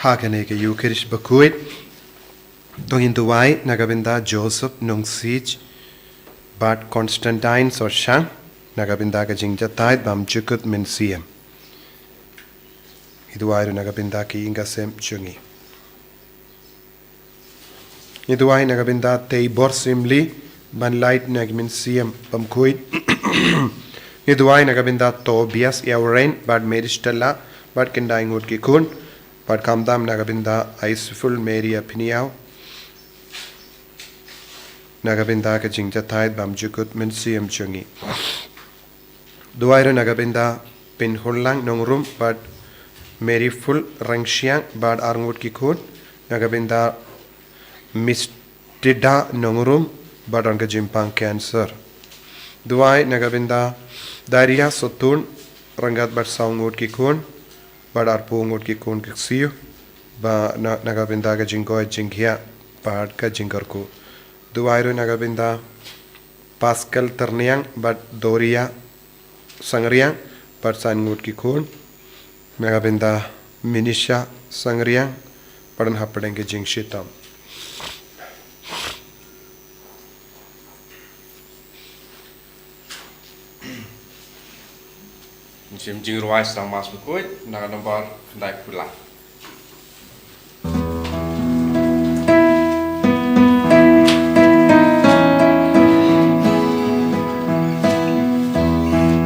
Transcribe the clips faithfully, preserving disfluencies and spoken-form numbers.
Ha kane ka Ïukharist bakhuid, to ngin duwai na ka bynta Joseph Nongsiej bad Constantine Sorshang, na ka bynta ka jingjahthait bymjukut mynsiem. Ngi duwai ruh na ka bynta ki ïing ki sem jong ngi. Ngi duwai na ka bynta Teibor Syiemlieh ban lait na ki mynsiem bymkhuid. Ngi duwai na ka bynta Tobias Ïawrein bad Mary Stella bad khyndai ngut ki khun, bad khamtam na ka bynta Aisful Mary Apiniaw, na ka bynta ka jingjahthait bymjukut mynsiem jong ngi. Duwai ruh na ka bynta Pynhunlang Nongrum bad Mary Full Rangsiang bad ar ngut ki khun, na ka bynta Miss Tida Nongrum bad don ka jingpang cancer. Duwai na ka bynta Daria Sotun, ryngkat bad saw ngut ki khun bad arphew ngut ki khun ki ksiew, ba na, na ka bynta ka jingkoit jingkhiah bad ka jingkyrkhu. Duwai ruh na ka bynta Pascal Tyrniang bad Doria Sangriang bad san ngut ki khun, na ka bynta Minisha Sangriang bad don hapdeng ka jingshitom. Ngin shim jingrwai sdang Mass bakhuid na ka nombar khyndai phew lai.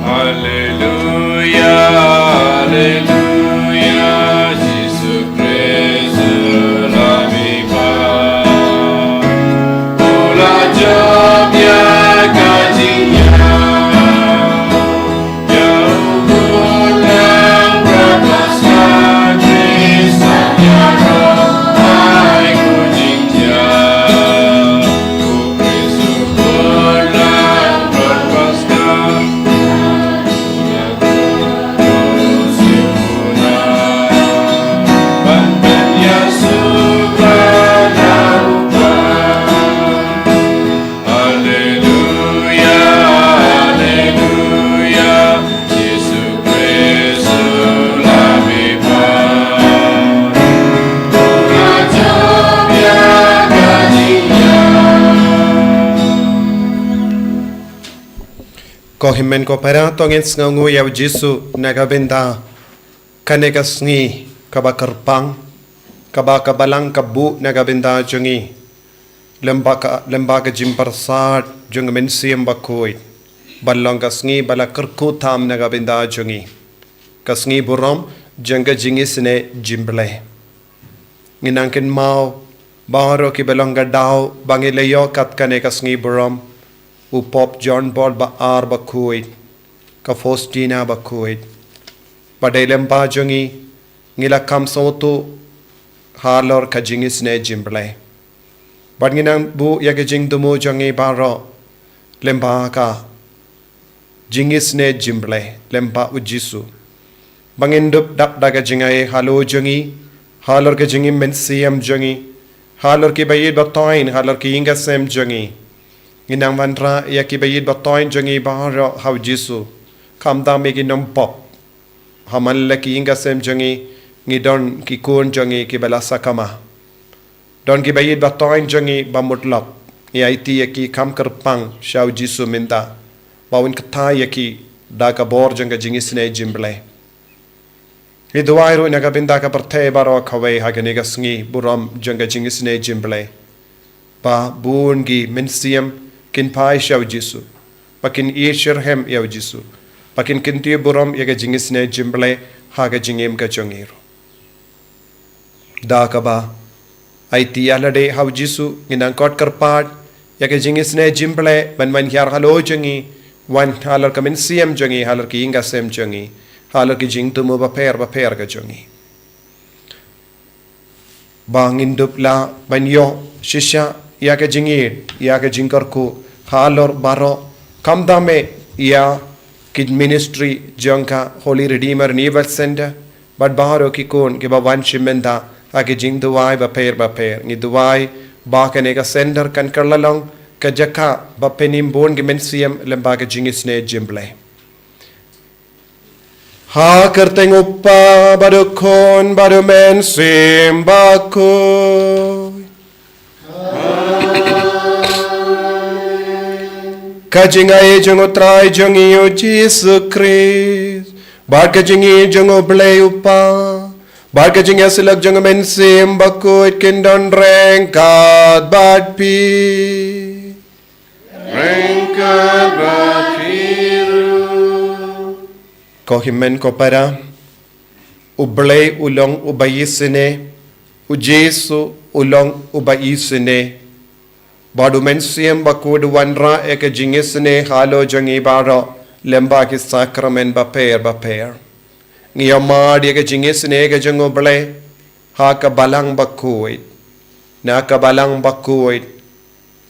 Alleluia, alleluia, Jisu Khrist Ko hynmen ko para, to ngin sngewnguh ïa u Jisu na ka bynta kane ka sngi kaba kyrpang, kaba ka Balang ka buh na ka bynta jong ngi. Lem bad ka, lem bad ka jingpyrsad jong ka Mynsiem Bakhuid, ban long ka sngi ba la kyrkhu tam na ka bynta jong ngi, ka sngi burom jong ka jingisynei jingblei. Ngi nang kynmaw baroh kiba long ka daw ba ngi la ïoh kat kane ka sngi burom, u Pope John Paul ba ar bakhuid, ka Faustina bakhuid. Bad dei lem bad jong ngi, ngi la kham sngewthuh halor ka jingisynei jingblei. Bad ngi nang buh ïa ka jingthmu jong ngi baroh lem bad ka jingisynei jingblei lem bad u Jisu, ba ngin dup dap da ka jingai halor jong ngi, halor ka jingim mynsiem jong ngi, halor kiba ïeit ba thoiñ, halor ki ïing ki sem jong ngi. Ngi nang wanrah ïa kiba ïeit ba thoiñ jong ngi baroh ha u Jisu, khamtam ïa ki nongpop. Ha man la ki ïing ki sem jong ngi, ngi don ki khun jong ngi kiba la sakma. Don kiba ïeit ba thoiñ jong ngi ba mutlop. Ngi aiti ïa ki kham kyrpang sha u Jisu mynta, ba un kthah ïa ki da ka bor jong ka jingisynei jingblei. Ngi duwai ruh na ka bynta ka pyrthei baroh kawei ha kane ka sngi burom jong ka jingisynei jingblei, ba bun ki mynsiem kin phai sha u Jisu, ba kin ïeit shitrhem ïa u Jisu, ba kin kyntiew burom ïa ka jingisynei jingblei ha ka jingim ka jong ngi ruh. Da kaba aiti ïa lade ha u Jisu, ngi nang khot kyrpad ïa ka jingisynei jingblei ban wan hiar halor jong ngi, wan halor ka mynsiem jong ngi, halor ki ïing ki sem jong ngi, halor ki jingthmu bapher bapher ka jong ngi, ba ngin dup lah ban ïoh shisha ïa ka jingïeit, ïa ka jingkyrkhu halor baroh, khamtam eh ïa ki ministry jong ka Holy Redeemer Renewal Center, bad baroh ki khun kiba wan shim bynta ha ki jingduwai bapher bapher. Ngi duwai ba kane ka center kan kylla long ka jaka ba pynim bun ki mynsiem lem bad ka jingisynei jingblei. Ha ka kyrteng u Kpa bad u Khun bad u Mynsiem Bakhuid. Ka jingai jong u Trai jong ngi u Jisu Khrist, bad ka jingïeit jong u Blei u Kpa, bad ka jingïasyllok jong u Mynsiem Bakhuid kin don ryngkat bad phi. Ryngkat bad phi ruh. Ko hynmen ko para, u Blei u long uba isynei, u Jisu u long uba isynei. Bad u Mynsiem Bakhuid u wanrah ïa ka jingisynei halor jong ngi baroh lem bad ki sakramen bapher bapher. Ngi ïohmad ïa ka jingisynei ka jong u Blei ha ka Balang Bakhuid. Na ka Balang Bakhuid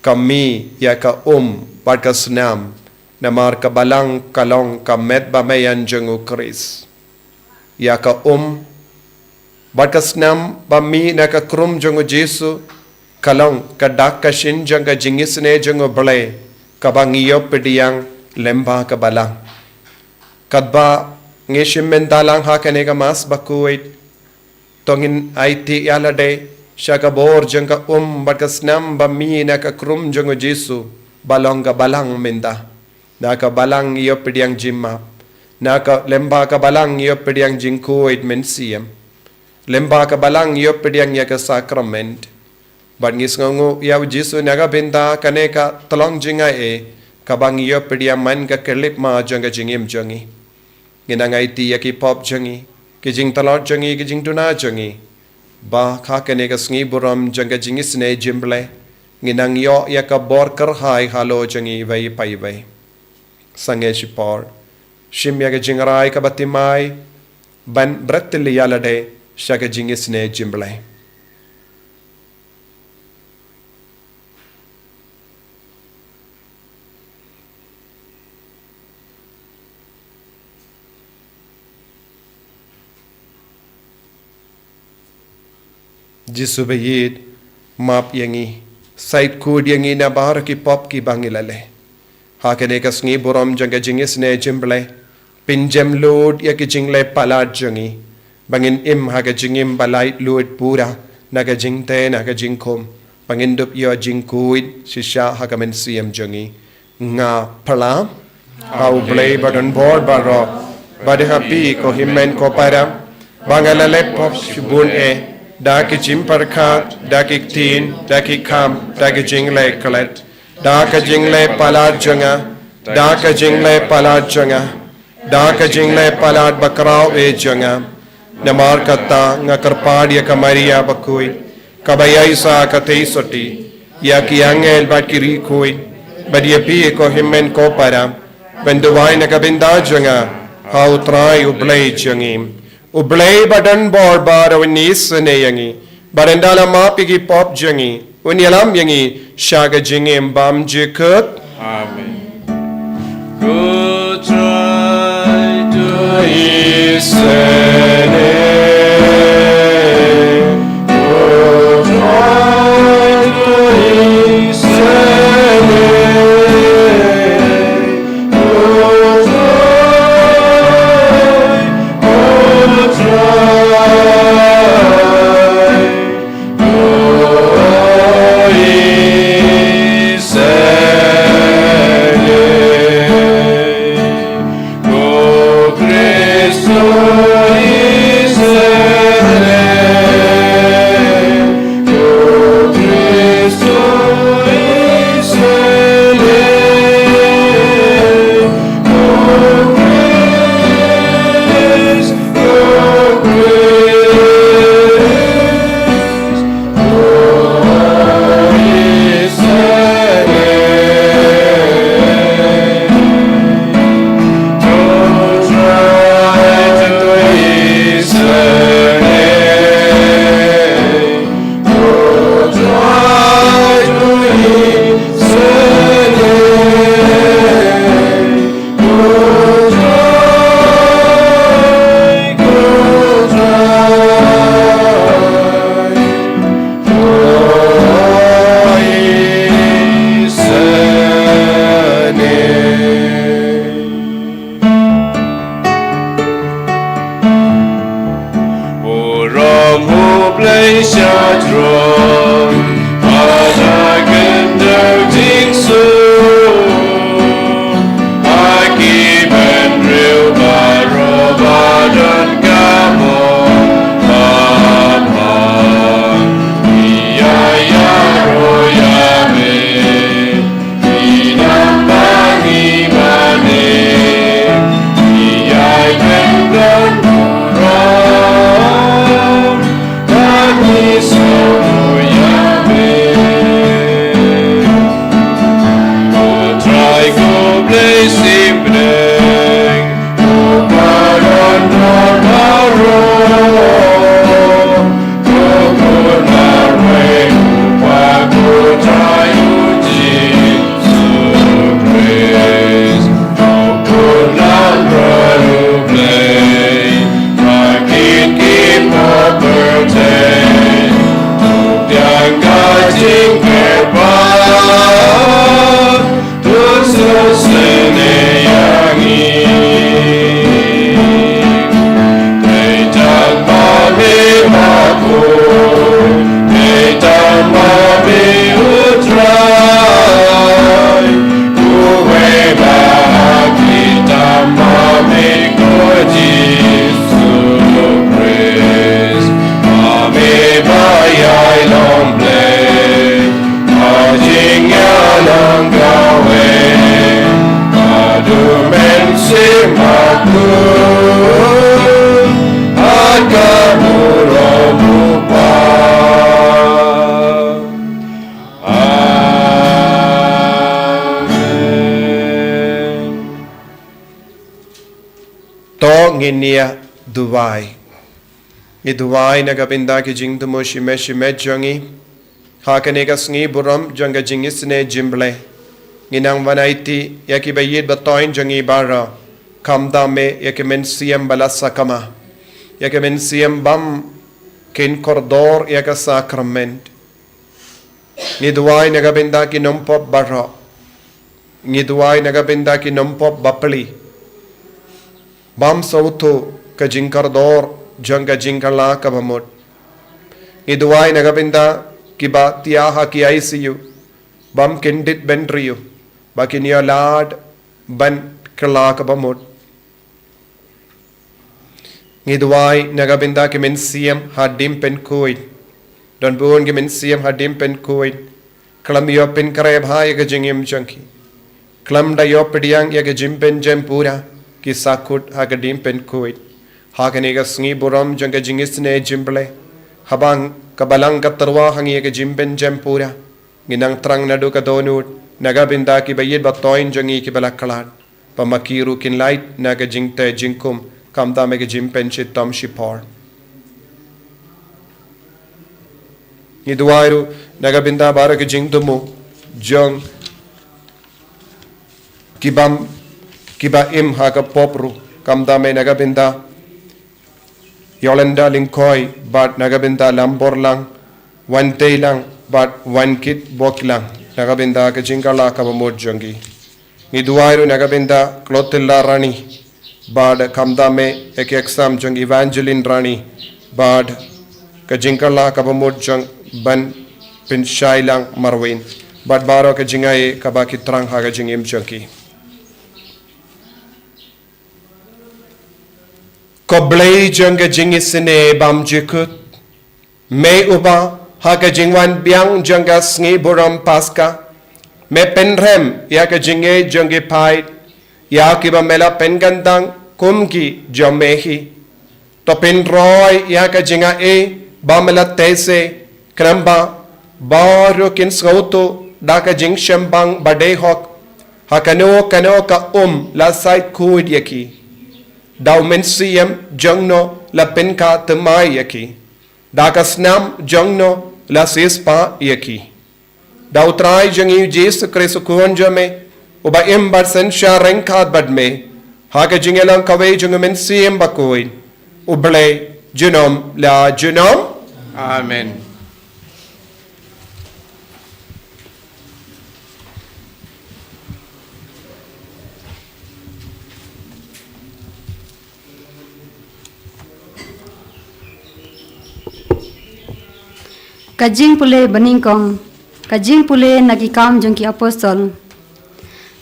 ka mih ïa ka um bad ka snam, namar ka Balang ka long ka met ba meian jong u Khrist. Ïa ka um bad ka snam ba mih na ka krum jong u Jisu ka long ka dak ka shin jong ka jingisynei jong u Blei, kaba ngi ïoh pdiang lem bad ka Balang. Katba ngi shim bynta lang ha kane ka Mass Bakhuid, to ngin aiti ïa lade sha ka bor jong ka um bad ka snam ba mih na ka krum jong u Jisu, ba long ka Balang mynta. Na ka Balang ngi ïoh pdiang jingmap. Na ka, lem bad ka Balang ngi ïoh pdiang jingkhuid mynsiem. Lem bad ka Balang ngi ïoh pdiang ïa ka sakramen. Bad ngi sngewnguh ïa u Jisu na ka bynta kane ka tyllong jingaiei, kaba ngi ïoh pdiang man ka khyllipmat jong ka jingim jong ngi. Ngi nang aiti ïa ki pop jong ngi, ki jingtlot jong ngi, ki jingduna jong ngi, ba ha kane ka sngi burom jong ka jingisynei jingblei, ngi nang ïoh ïa ka bor kyrhai halor jong ngi iwei pa iwei. Sangeh shipor, shim ïa ka jingrai kaba thymmai ban bret tylli ïa lade sha ka jingisynei jingblei. Jisu ba ïeit, map ïa ngi, shait khuid ïa ngi na baroh ki pop kiba ngi la leh. Ha kane ka sngi burom jong ka jingisynei jingblei, pynjem lut ïa ki jingleh palat jong ngi, ba ngin im ha ka jingim ba laitluid pura na ka jingtei na ka jingkhum, ba ngin dup ïoh jingkhuid shisha ha ka mynsiem jong ngi. Nga phla. ha U Blei ba don bor baroh, bad ha phi ko hynmen ko para, ba nga la leh pop shibun eh, da ki jingpyrkhat, da ki ktien, da ki kam, da ki jingleh klet, da ka jingleh palat jong nga, da ka jingleh palat jong nga, da ka jingleh palat bakhraw eh jong nga. Namar kata nga kyrpad ïa ka Maria bakhuid, kaba ïaisah ka theisotti, ïa ki angel bad ki riewkhuid, bad ïa phi ko hynmen ko para, ban duwai na ka bynta jong nga ha U Trai U Blei jong ngi. U Blei ba don bor baroh un isynei ïa ngi, bad un da la map ïa ki pop jong ngi, un ïalam ïa ngi sha ka jingim bymjukut. Amen. Ko Trai, to isynei. Ko Trai, to isynei. Ko Trai, ko Trai. Burom U Blei sha jrong, ha ka khyndew jingsuk. Ha ki bynriew baroh ba don ka mon, Kpa, ïa ïaroh ïa me. Ki nang ba ngi mane, ki ai kyrdan burom, ba ngi sngewthuh ïa me. Ko Trai ko Blei shimbyneng, ko ba don bor baroh, ko Khun marwei U Kpa, ko Trai U Jisu Khrist, ko Khun langbrot U Blei, ba kit ki pop pyrthei, to pdiang ka jingkyrpad, to sngewsynei ïa ngi. Dei tang ba me bakhuid, dei tang ba me U Trai, uwei ba ha khlieh tam ba me ko Jisu Khrist, ba me ba ïai long Blei. Ka jingïalang kawei, haduh mynsiem bakhuid, ha ka burom U Kpa. Amen. To ngin ïa duwai. Ngi duwai na ka bynta ki jingthmu shimet shimet jong ngi. Ha kane ka sngi burom jong ka jingisynei jingblei, ngi nang wan aiti ïa ki ba ïeit ba thoiñ jong ngi baroh, khamtam eh ïa ki mynsiem ba la sakma, ïa ki mynsiem bym kin kordor ïa ka sakrament. Ngi duwai na ka bynta ki nongpop baroh. Ngi duwai na ka bynta ki nongpop bapli, bym sngewthuh ka jingkordor jong ka jingkylla kaba mut. Ngi duwai na ka bynta kiba thiah ha ki I C U, bym kyndit bynriew, ba kin ïoh lad ban kylla kaba mut. Ngi duwai na ka bynta ki mynsiem ha Dieng Pynkhuid. Don bun ki mynsiem ha Dieng Pynkhuid. Khlem ïoh pynkhreh bha ïa ka jingim jong ki. Khlem da ïoh pdiang ïa ka jingpynjem pura, ki sahkut ha ka Dieng Pynkhuid. Ha kane ka sngi burom jong ka jingisynei jingblei, haba ka Balang ka tyrwa ha ngi ïa ka jingpynjem pura, ngi nang thrang naduh ka dohnud na ka bynta kiba ïeit ba thoiñ jong ngi kiba la khlad, ba ma ki ruh kin lait na ka jingteh jingkhum, khamtam ïa ka jingpynshitom shipor. Ngi duwai ruh na ka bynta baroh ka jingthmu jong ki bym, kiba im ha ka pop ruh, khamtam ïa na ka bynta Yolanda Lyngkhoi, bad na ka bynta Lamborlang, Wantelang, bad Wankitboklang, na ka bynta ka jingkylla kaba mut jong ki. Ngi duwai ruh na ka bynta Clotilda Rani, bad khamtam ïa ka exam jong Evangeline Rani, bad ka jingkylla kaba mut jong Ban Pynshailang Marwin, bad baroh ka jingai kaba ki thrang ha ka jingim jong ki. Ko Blei jong ka jingisynei bymjukut, me uba ha ka jingwan biang jong ka sngi burom Paska, me pynrem ïa ka jingngeit jong ki paid, ïa kiba me la pynkyntang kum ki jong me hi. To pynroi ïa ka jingaiei ba me la teh se, khnang ba baroh kin sngewthuh da ka jingsngewbang ba dei hok, ha kano kano ka um la sait khuid ïa ki. Da u Mynsiem jong no la pynkha thymmai ïa ki. Da ka snam jong no la siewspah ïa ki. Da u Trai jong ngi u Jisu Khrist u Khun jong me, uba im bad synshar ryngkat bad me, ha ka jingïalang kawei jong u Mynsiem Bakhuid, U Blei junom la junom. Amen. Ka jingpule banyngkong, ka jingpule na ki Kam jong ki Apostol.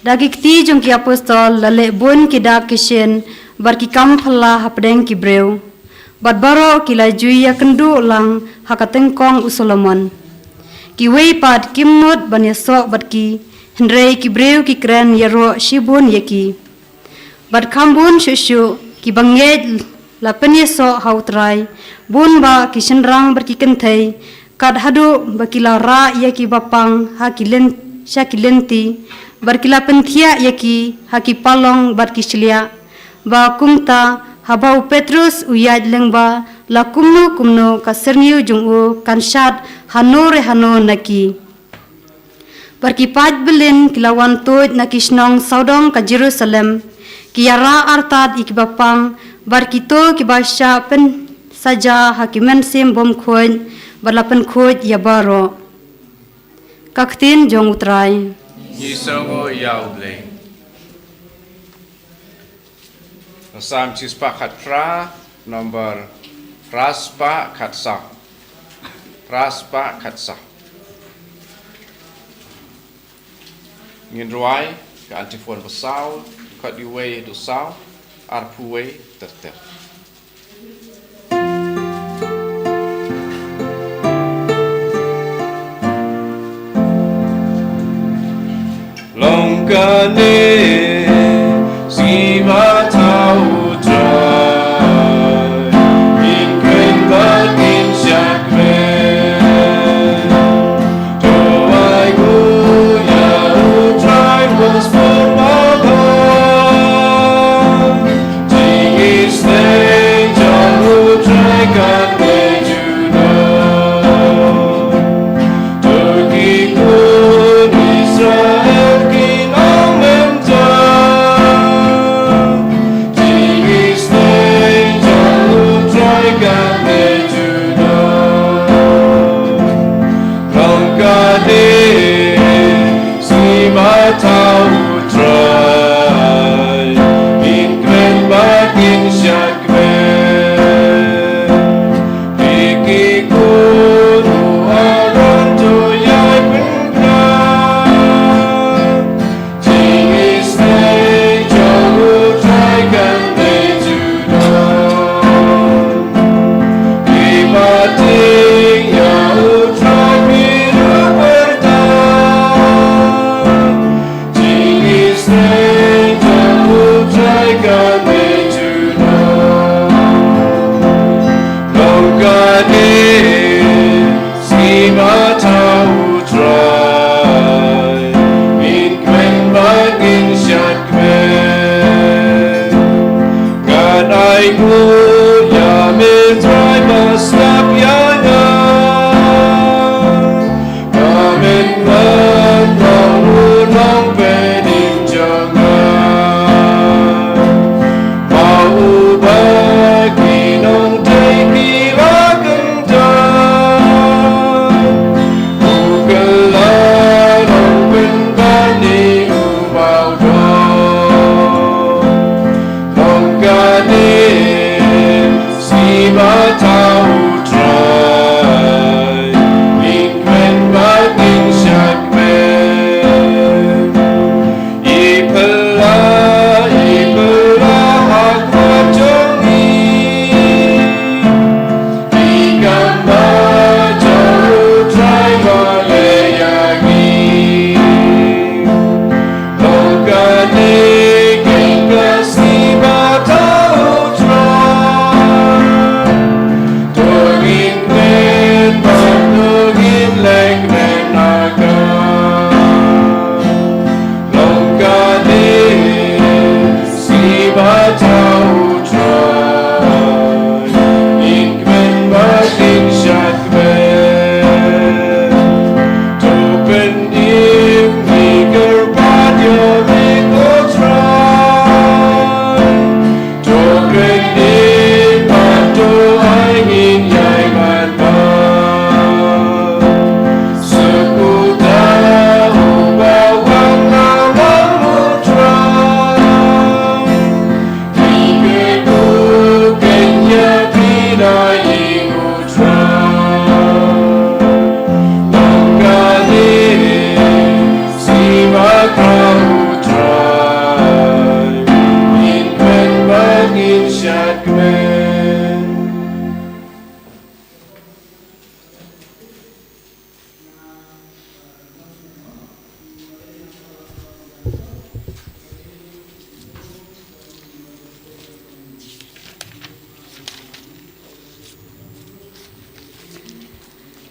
Da ki kti jong ki Apostol la leh bun ki dak ki shin bad ki kam phylla hapdeng ki briew, bad baroh ki la ju ïakynduh lang ha ka tyngkong u Solomon. Kiwei pat kim mut ban ïasoh bad ki, hynrei ki briew ki kren ïaroh shibun ïa ki. Bad kham bun shuh shuh kiba ngeit la pynïasoh ha u Trai, bun bah ki shynrang bad ki kynthei, kat haduh ba ki la rah ïa ki bapang ha ki lyn-, sha ki lynti, bad ki la pynthiah ïa ki ha ki palong bad ki shliah. Ba kumta, haba u Petrus u ïaid lyngba, la kumno kumno ka syrngiew jong u kan shad hano re hano na ki. Bad ki paid byllien ki la wan tuid na ki shnong sawdong ka Jerusalem, ki ïarah artat ïa ki bapang, bad kito kiba shah pynsaja ha ki mynsiem bymkhuid, bad la pynkhuid ïa baroh. Ka ktien jong u Trai. Ngi sngewnguh ïa u Blei. Salm shispah khatphra, nombor phraspah khatsaw. Phraspah khatsaw. Ngin rwai ka antiphon ba saw, dkhot uwei haduh saw, arphew wei ter ter. Long kane sngi ba thaw u Trai, ngin kren bad ngin shakri. To ai nguh ïa u Trai, was for my God.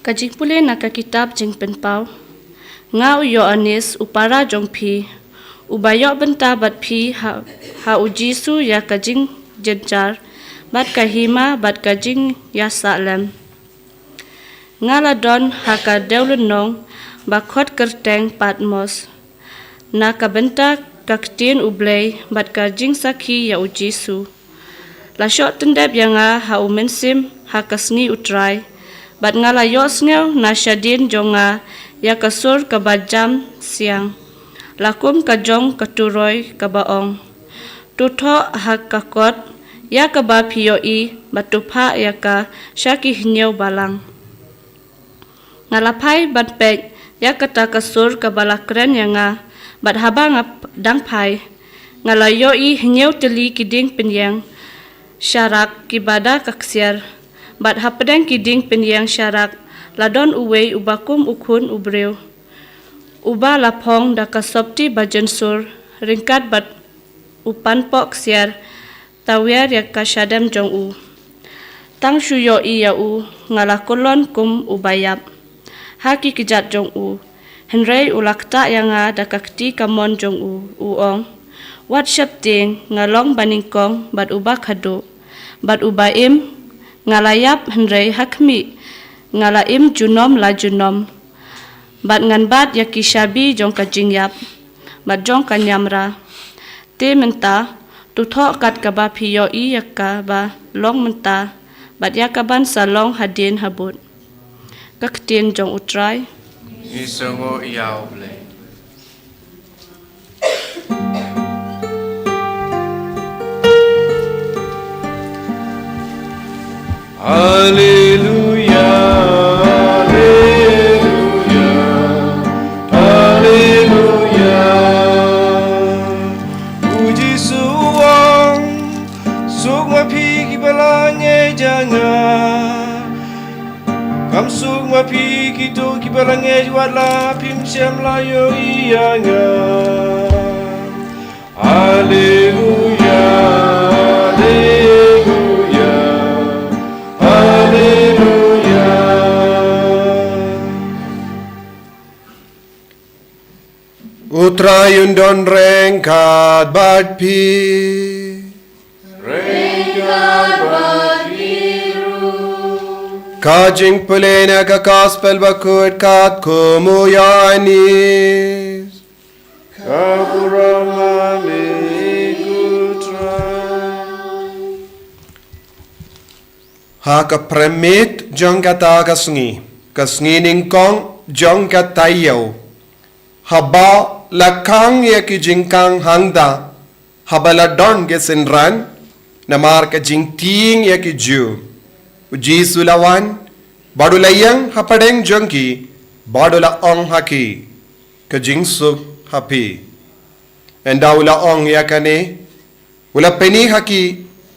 Ka jingpule na ka kitab Jingpynpaw. Nga u Ïoannis u para jong phi, uba ïoh bynta bad phi ha, ha u Jisu ïa ka jingjynjar, bad ka hima bad ka jingïasahlem. Nga la don ha ka dewlynnong ba khot kyrteng Patmos, na ka bynta ka ktien U Blei bad ka jingsakhi ïa u Jisu. La shoh tyndep ïa nga ha u mynsiem ha ka sngi U Trai, bad nga la ïohsngew na shadien jong nga ïa ka sur kaba jam siang, la kum ka jong ka turoi kaba ong: To thoh ha ka kot ïa kaba phi ïohi, bad to phah ïa ka sha ki hynñiew balang. Nga la phai ban peit ïa kata ka sur kaba la kren ïa nga, bad haba nga p-, dang phai, nga la ïohi hynñiew tylli ki dieng pynïeng sharak kiba da ka ksiar, bad hapdeng ki dieng pynïeng sharak la don uwei uba kum u Khun u briew, uba la phong da ka sopti ba jynsur, ryngkat bad u panpoh ksiar, tawiar ïa ka shadem jong u. Tang shu ïohi ïa u, nga la kyllon kum uba ïap ha ki kjat jong u. Hynrei u la ktah ïa nga da ka kti kamon jong u, u ong: Wat sheptieng, nga long ba nyngkong bad uba khadduh, bad uba im. Nga la ïap, hynrei ha khmih nga la im junom la junom, bad ngan bat ïa ki shabi jong ka jingïap bad jong ka niamra. Te mynta, to thoh kat kaba phi ïohi ïa kaba long mynta, bad ïa kaban sa long hadien habud. Ka ktien jong U Trai. Ngi sngewnguh ïa U Blei. Haleluya, haleluya, haleluya. U Jisu u ong, suk ma phi kiba la ngeit ïa nga. Kam suk ma phi kito kiba la ngeit wat la phim shym la ïohi ïa nga. Haleluya, haleluya, haleluya. U Trai un don ryngkat bad phi. Ryngkat bad phi ruh. Ka jingpule na ka Gospel bakut katkum u Ïoannis. Ka burom ha me ko Trai. Ha ka premiet jong kata ka sngi, ka sngi nyngkong jong ka taïew, haba la khang ïa ki jingkhang hangta, haba la don ki synran, namar ka jingtieng ïa ki Jiw, u Jisu u la wan, bad u la ïeng hapdeng jong ki, bad u la ong ha ki: Ka jingsuk ha phi. Ynda u la ong ïa kane, u la pyni ha ki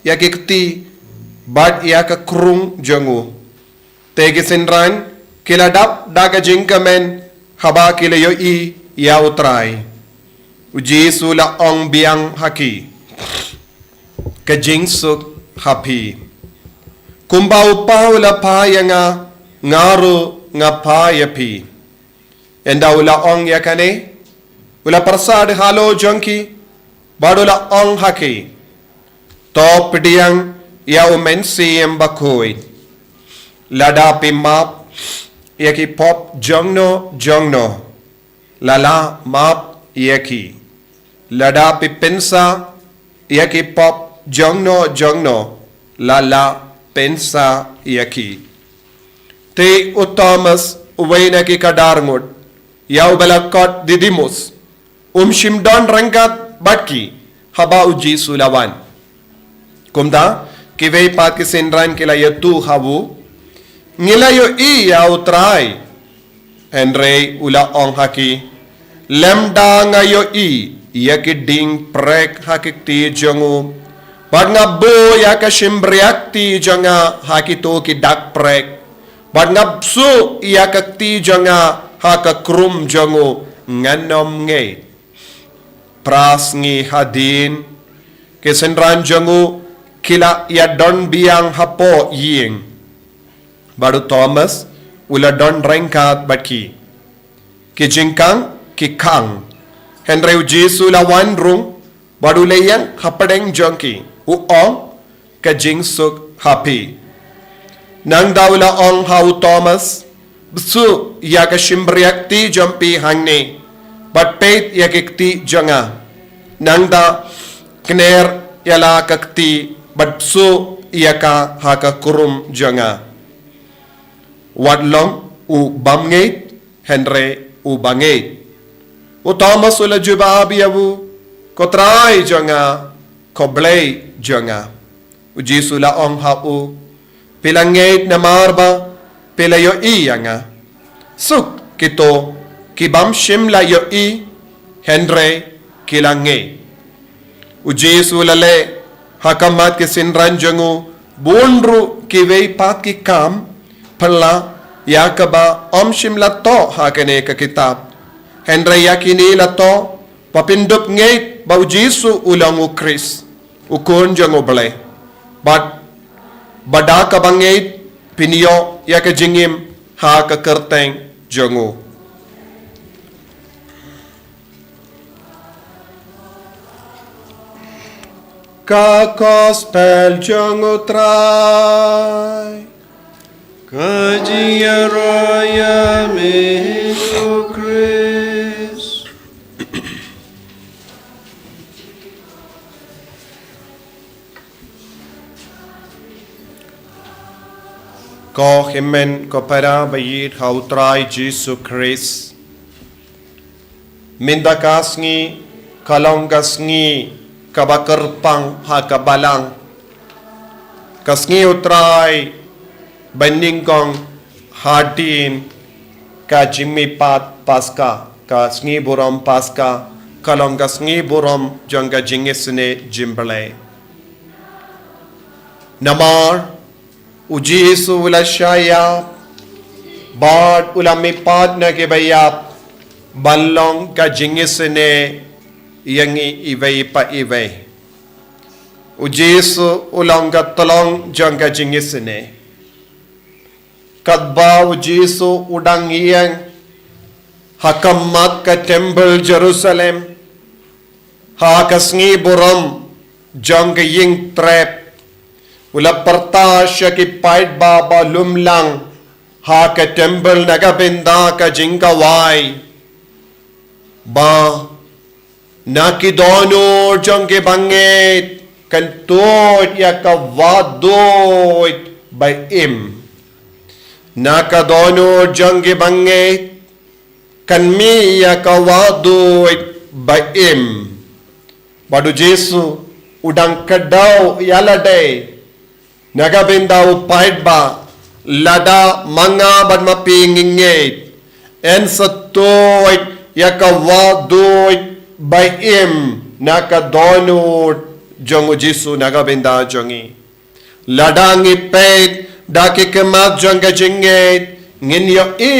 ïa ki kti bad ïa ka krung jong u. Te ki synran ki la dap da ka jingkmen haba ki la ïohi ïa u Trai. U Jisu u la ong biang ha ki: Ka jingsuk ha phi. Kumba u Kpa u la phah ïa nga, nga ruh nga phah ïa phi. Ynda u la ong ïa kane, u la pyrshah halor jong ki, bad u la ong ha ki: To pdiang ïa u Mynsiem Bakhuid. Lada phi map ïa ki pop jongno jongno, la la map ïa ki. Lada phi pynsah ïa ki pop jongno jongno, la la pynsah ïa ki. Te u Thomas, uwei na ki khadar ngut, ïa uba la khot Didimus, um shym don ryngkat bad ki haba u Jisu u la wan. Kumta, kiwei pat ki synran ki la ïathuh ha u: Ngi la ïohi ïa u Trai. Hynrei u la ong ha ki: Lymda nga ïohi ïa ki dieng prek ha ki kti jong u, bad nga buh ïa ka shympriahkti jong nga ha kito ki dak prek, bad nga buh ïa ka kti jong nga ha ka krum jong u, ngan ym ngeit. Phra sngi hadien, ki synran jong u ki la ïadon biang hapoh ïing. Bad u Thomas, u la don ryngkat bad ki. Ki jingkhang ki khang. Hynrei u Jisu u la wan rung bad u la ïeng hapdeng jong ki, u ong, ka jingsuk ha phi. Nangta u la ong ha u Thomas, bsuh ïa ka shympriahkti jong phi hangne, bad peit ïa ki kti jong nga. Nangta kner ïa la ka kti bad bsuh ïa ka ha ka krum jong nga. Wat long u bym ngeit, hynrei u ba ngeit. U Thomas u la jubab ïa u, ko Trai jong nga, ko Blei jong nga. U Jisu u la ong ha u, phi la ngeit namar ba phi la ïohi ïa nga. Suk kito ki bym shym la ïohi, hynrei ki la ngeit. U Jisu u la leh ha khmat ki synran jong u bun ruh kiwei pat ki kam, pynlah ïa kaba ym shym la thoh ha kane ka kitab. Hynrei ïa kine la thoh, ba phin dup ngeit ba u Jisu u long u Khrist, u Khun jong u Blei. Bad ba da kaba ngeit phin ïoh ïa ka jingim ha ka kyrteng jong u. Ka Gospel jong u Trai. Ka jingïaroh ïa me, ko Khrist. Ko hynmen ko para ba ïeit ha u Trai Jisu Khrist. Mynta ka sngi ka long ka sngi kaba kyrpang ha ka balang. Ka sngi u Trai ba nyngkong hadien ka jingmihpat Paska, ka sngi burom Paska, ka long ka sngi burom jong ka jingisynei jong U Blei. Namar u Jisu u la shah ïap bad u la mihpat na kiba ïap ban long ka jingisynei ïa ngi iwei pa iwei. U Jisu u long ka tlong jong ka jingisynei. Katba u Jisu u dang ïeng ha khmat ka templ Jerusalem ha ka sngi burom jong ka ïing trep, u la pyrta sha ki paidbah ba lum lang ha ka templ na ka bynta ka jingkhawai, ba na ki dohnud jong ki bangeit kan tuid ïa ka wahduid ba im. Na ka dohnud jong ki bangeit kan mih ïa ka wahduid ba im. Bad u Jisu u dang kdew ïa lade na ka bynta u paidbah, lada ma nga bad ma phi ngi ngeit, yn sa tuid ïa ka wahduid ba im na ka dohnud jong u Jisu na ka bynta jong ngi. Lada ngi peit da ki khmat jong ka jingngeit, ngin ïohi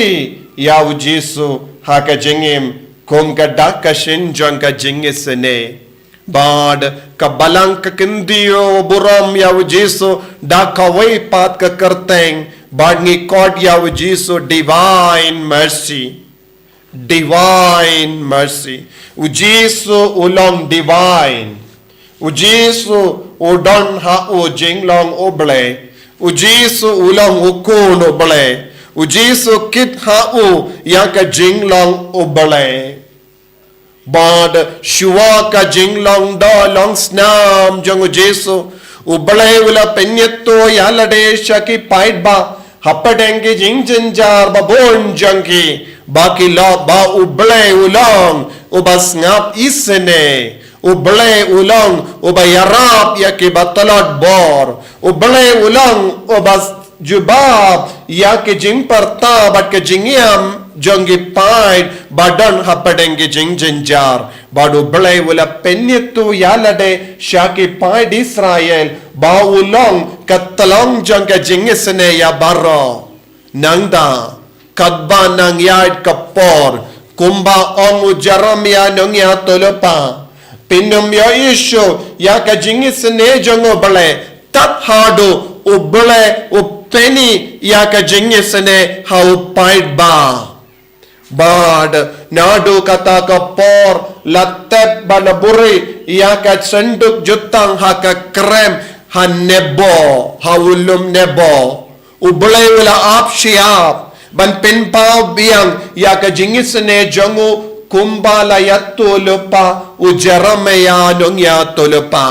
ïa u Jisu ha ka jingim kum ka dak ka shin jong ka jingisynei. Bad ka balang ka kyntiew burom ïa u Jisu da kawei pat ka kyrteng, bad ngi khot ïa u Jisu Divine Mercy. Divine Mercy. U Jisu u long divine. U Jisu u don ha u jinglong U Blei. U Jisu u long u Khun U Blei. U Jisu kit ha u ïa ka jinglong U Blei. Bad shuwa ka jinglong doh long snam jong u Jisu, U Blei u la pynïathuh ïa lade sha ki paidbah hapdeng ki jingjynjar ba bun jong ki, ba ki lah ba U Blei u long uba sngap isynei, U Blei u long uba ïarap ïa ki ba tlot bor, U Blei u long uba jubab ïa ki jingpyrta bad ki jingïam jong ki paid ba don hapdeng ki jingjynjar. Bad U Blei u la pynïathuh ïa lade sha ki paid Israel ba u long ka tlong jong ka jingisynei ïa baroh. Nangta katba nang ïaid ka por, kumba ong u Jeremiah nongïathuhlypa, phin ym ïohi shuh ïa ka jingisynei jong U Blei tad haduh U Blei u pyni ïa ka jingisynei ha u paidbah. Bad naduh kata ka por la tep ba la buhrieh ïa ka synduk jutang ha ka krem ha Nebo, ha u lum Nebo. U Blei u la ap shyiap ban pynpaw biang ïa ka jingisynei jong u, kumba la ïathuhlypa u Jeremaïah nongïathuhlypa.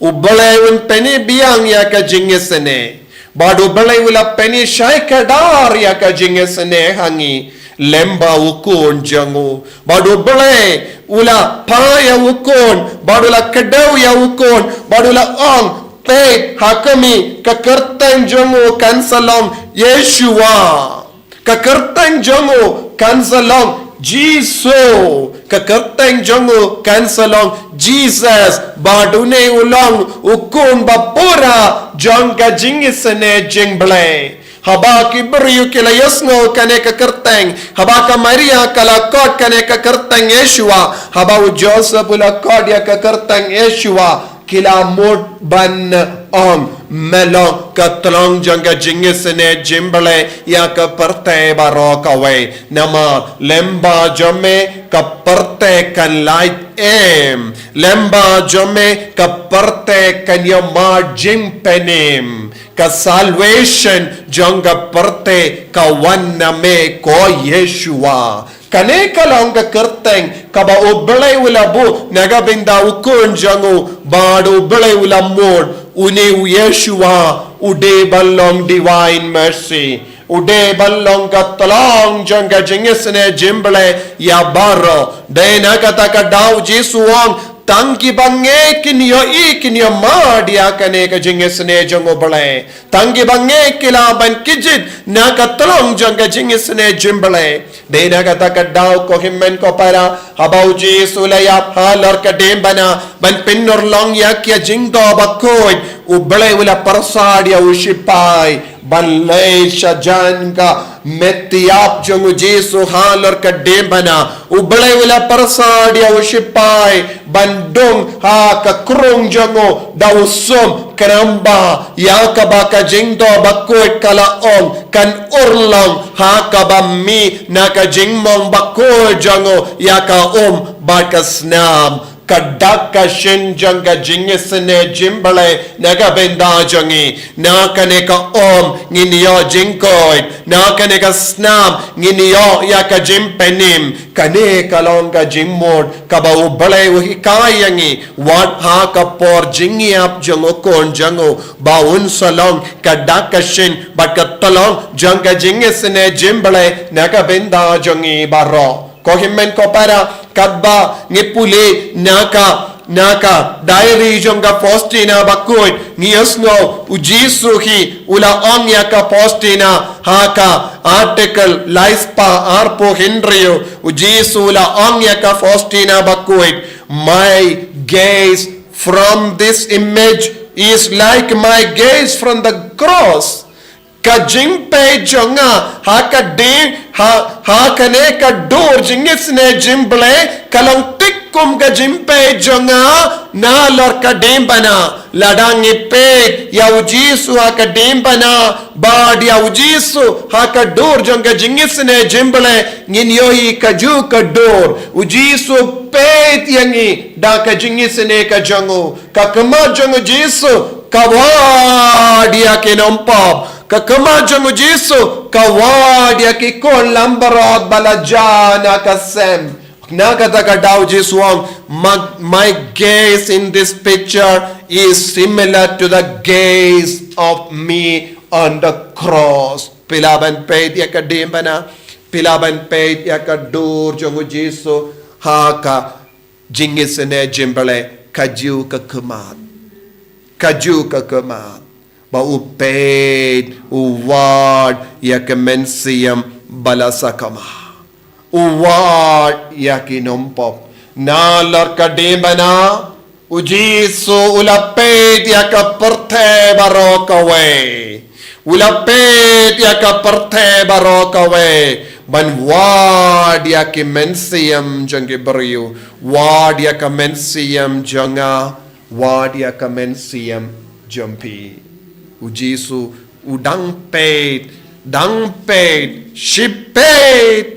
U Blei un pyni biang ïa ka jingisynei. Bad U Blei u la pyni shai kdar ïa ka jingisynei ha ngi lem bad u Khun jong u. Bad U Blei u la phah ïa u Khun, bad u la kdew ïa u Khun, bad u la ong, peit ha khmih, ka kyrteng jong u kan sa long Yeshua. Ka kyrteng jong u kan sa long Jisu. Ka kyrteng jong u kan sa long Jesus. Bad une u long u Khun ba pura jong ka jingisynei jingblei. Haba ki briew ki la ïohsngew kane ka kyrteng, haba ka Maria ka la khot kane ka kyrteng Yeshua, haba u Joseph u la khot ïa ka kyrteng Yeshua, ki la mut ban ong, me long ka tlong jong ka jingisynei jingblei ïa ka pyrthei baroh kawei. Namar lem bad jong me ka pyrthei kan lait im. Lem bad jong me ka pyrthei kan ïohmad jingpynim. Ka salvation jong ka pyrthei ka wan na me, ko Yeshua. Kane ka long ka kyrteng kaba U Blei u la buh na ka bynta u Khun jong u, bad U Blei u la mut une u Yeshua u dei ban long Divine Mercy. U dei ban long ka tlong jong ka jingisynei jingblei ïa baroh. Dei na kata ka daw Jisu u ong, tang kiba ngeit kin ïohi, kin ïohmad ïa kane ka jingisynei jong U Blei. Tang kiba ngeit ki lah ban kit na ka tlong jong ka jingisynei jingblei. Dei na kata ka daw, ko hynmen ko para, haba u Jisu u la ïap halor ka diengphna ban pynurlong ïa ki jingdoh bakhuid, U Blei u la pyrsad ïa u shipai ban leit sha jan ka met ïap jong u Jisu halor ka diengphna. U Blei u la pyrsad ïa u shipai ban dung ha ka krung jong u da u sum, khnang ba ïa kaba ka jingdoh bakhuid ka la ong kan urlong ha kaba mih na ka jingmong bakhuid jong u ïa ka um bad ka snam. Ka dak ka shin jong ka jingisynei jingblei na ka bynta jong ngi. Na kane ka um ngin ïoh jingkhuid, na kane ka snam ngin ïoh ïa ka jingpynim. Kane ka long ka jingmut kaba U Blei u hikai ïa ngi wat ha ka por jingïap jong u Khun jong u, ba un sa long ka dak ka shin bad ka tlong jong ka jingisynei jingblei na ka bynta jong ngi baroh. Ko hynmen ko para, katba ngi pule na ka, na ka diary jong ka Faustina bakhuid, ngi ïohsngew u Jisu hi u la ong ïa ka Faustina ha ka article lai spah arphew hynriew, u Jisu u la ong ïa ka Faustina bakhuid, "My gaze from this image is like my gaze from the cross." Ka jingpeit jong nga ha ka ding, ha, ha kane ka dur jingisynei jingblei ka long thik kum ka jingpeit jong nga nalor ka diengphna. Lada ngi peit ïa u Jisu ha ka diengphna bad ïa u Jisu ha ka dur jong ka jingisynei jingblei, ngin ïohi kajuh ka dur. U Jisu peit ïa ngi da ka jingisynei ka jong u. Ka khmat jong u Jisu ka wad ïa ki nongpop. Ka khmat jong u Jisu ka wad ïa ki khun langbrot ba la jia na ka sem. Na kata ka daw u Jisu u ong, "My, my gaze in this picture is similar to the gaze of me on the cross." Phi lah ban peit ïa ka diengphna, phi lah ban peit ïa ka dur jong u Jisu ha ka jingisynei jingblei, kajuh ka khmat. Kajuh ka khmat. Ba u peit, u wad ïa ka mynsiem ba la sakma. U wad ïa ki nongpop. Nalor ka diengphna, u Jisu u la peit ïa ka pyrthei baroh kawei. U la peit ïa ka pyrthei baroh kawei ban wad ïa ki mynsiem jong ki briew, wad ïa ka mynsiem jong nga, wad ïa ka mynsiem jong phi. U Jisu u dang peit, dang peit, shi peit.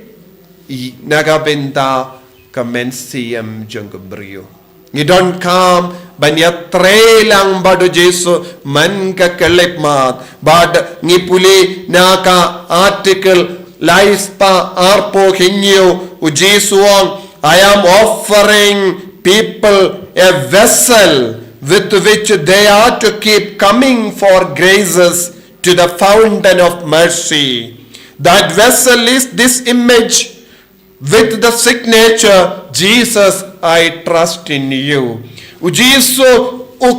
I na ka bynta ka mynsiem jong ka briew. Ngi donkam ban ïatrei lang bad u Jisu man ka khyllipmat. Bad ngi pule na ka article lai spah arphew hynñiew, u Jisu u ong, "I am offering people a vessel with which they are to keep coming for graces to the fountain of mercy. That vessel is this image with the signature, 'Jesus, I trust in you.'" U Jisu u,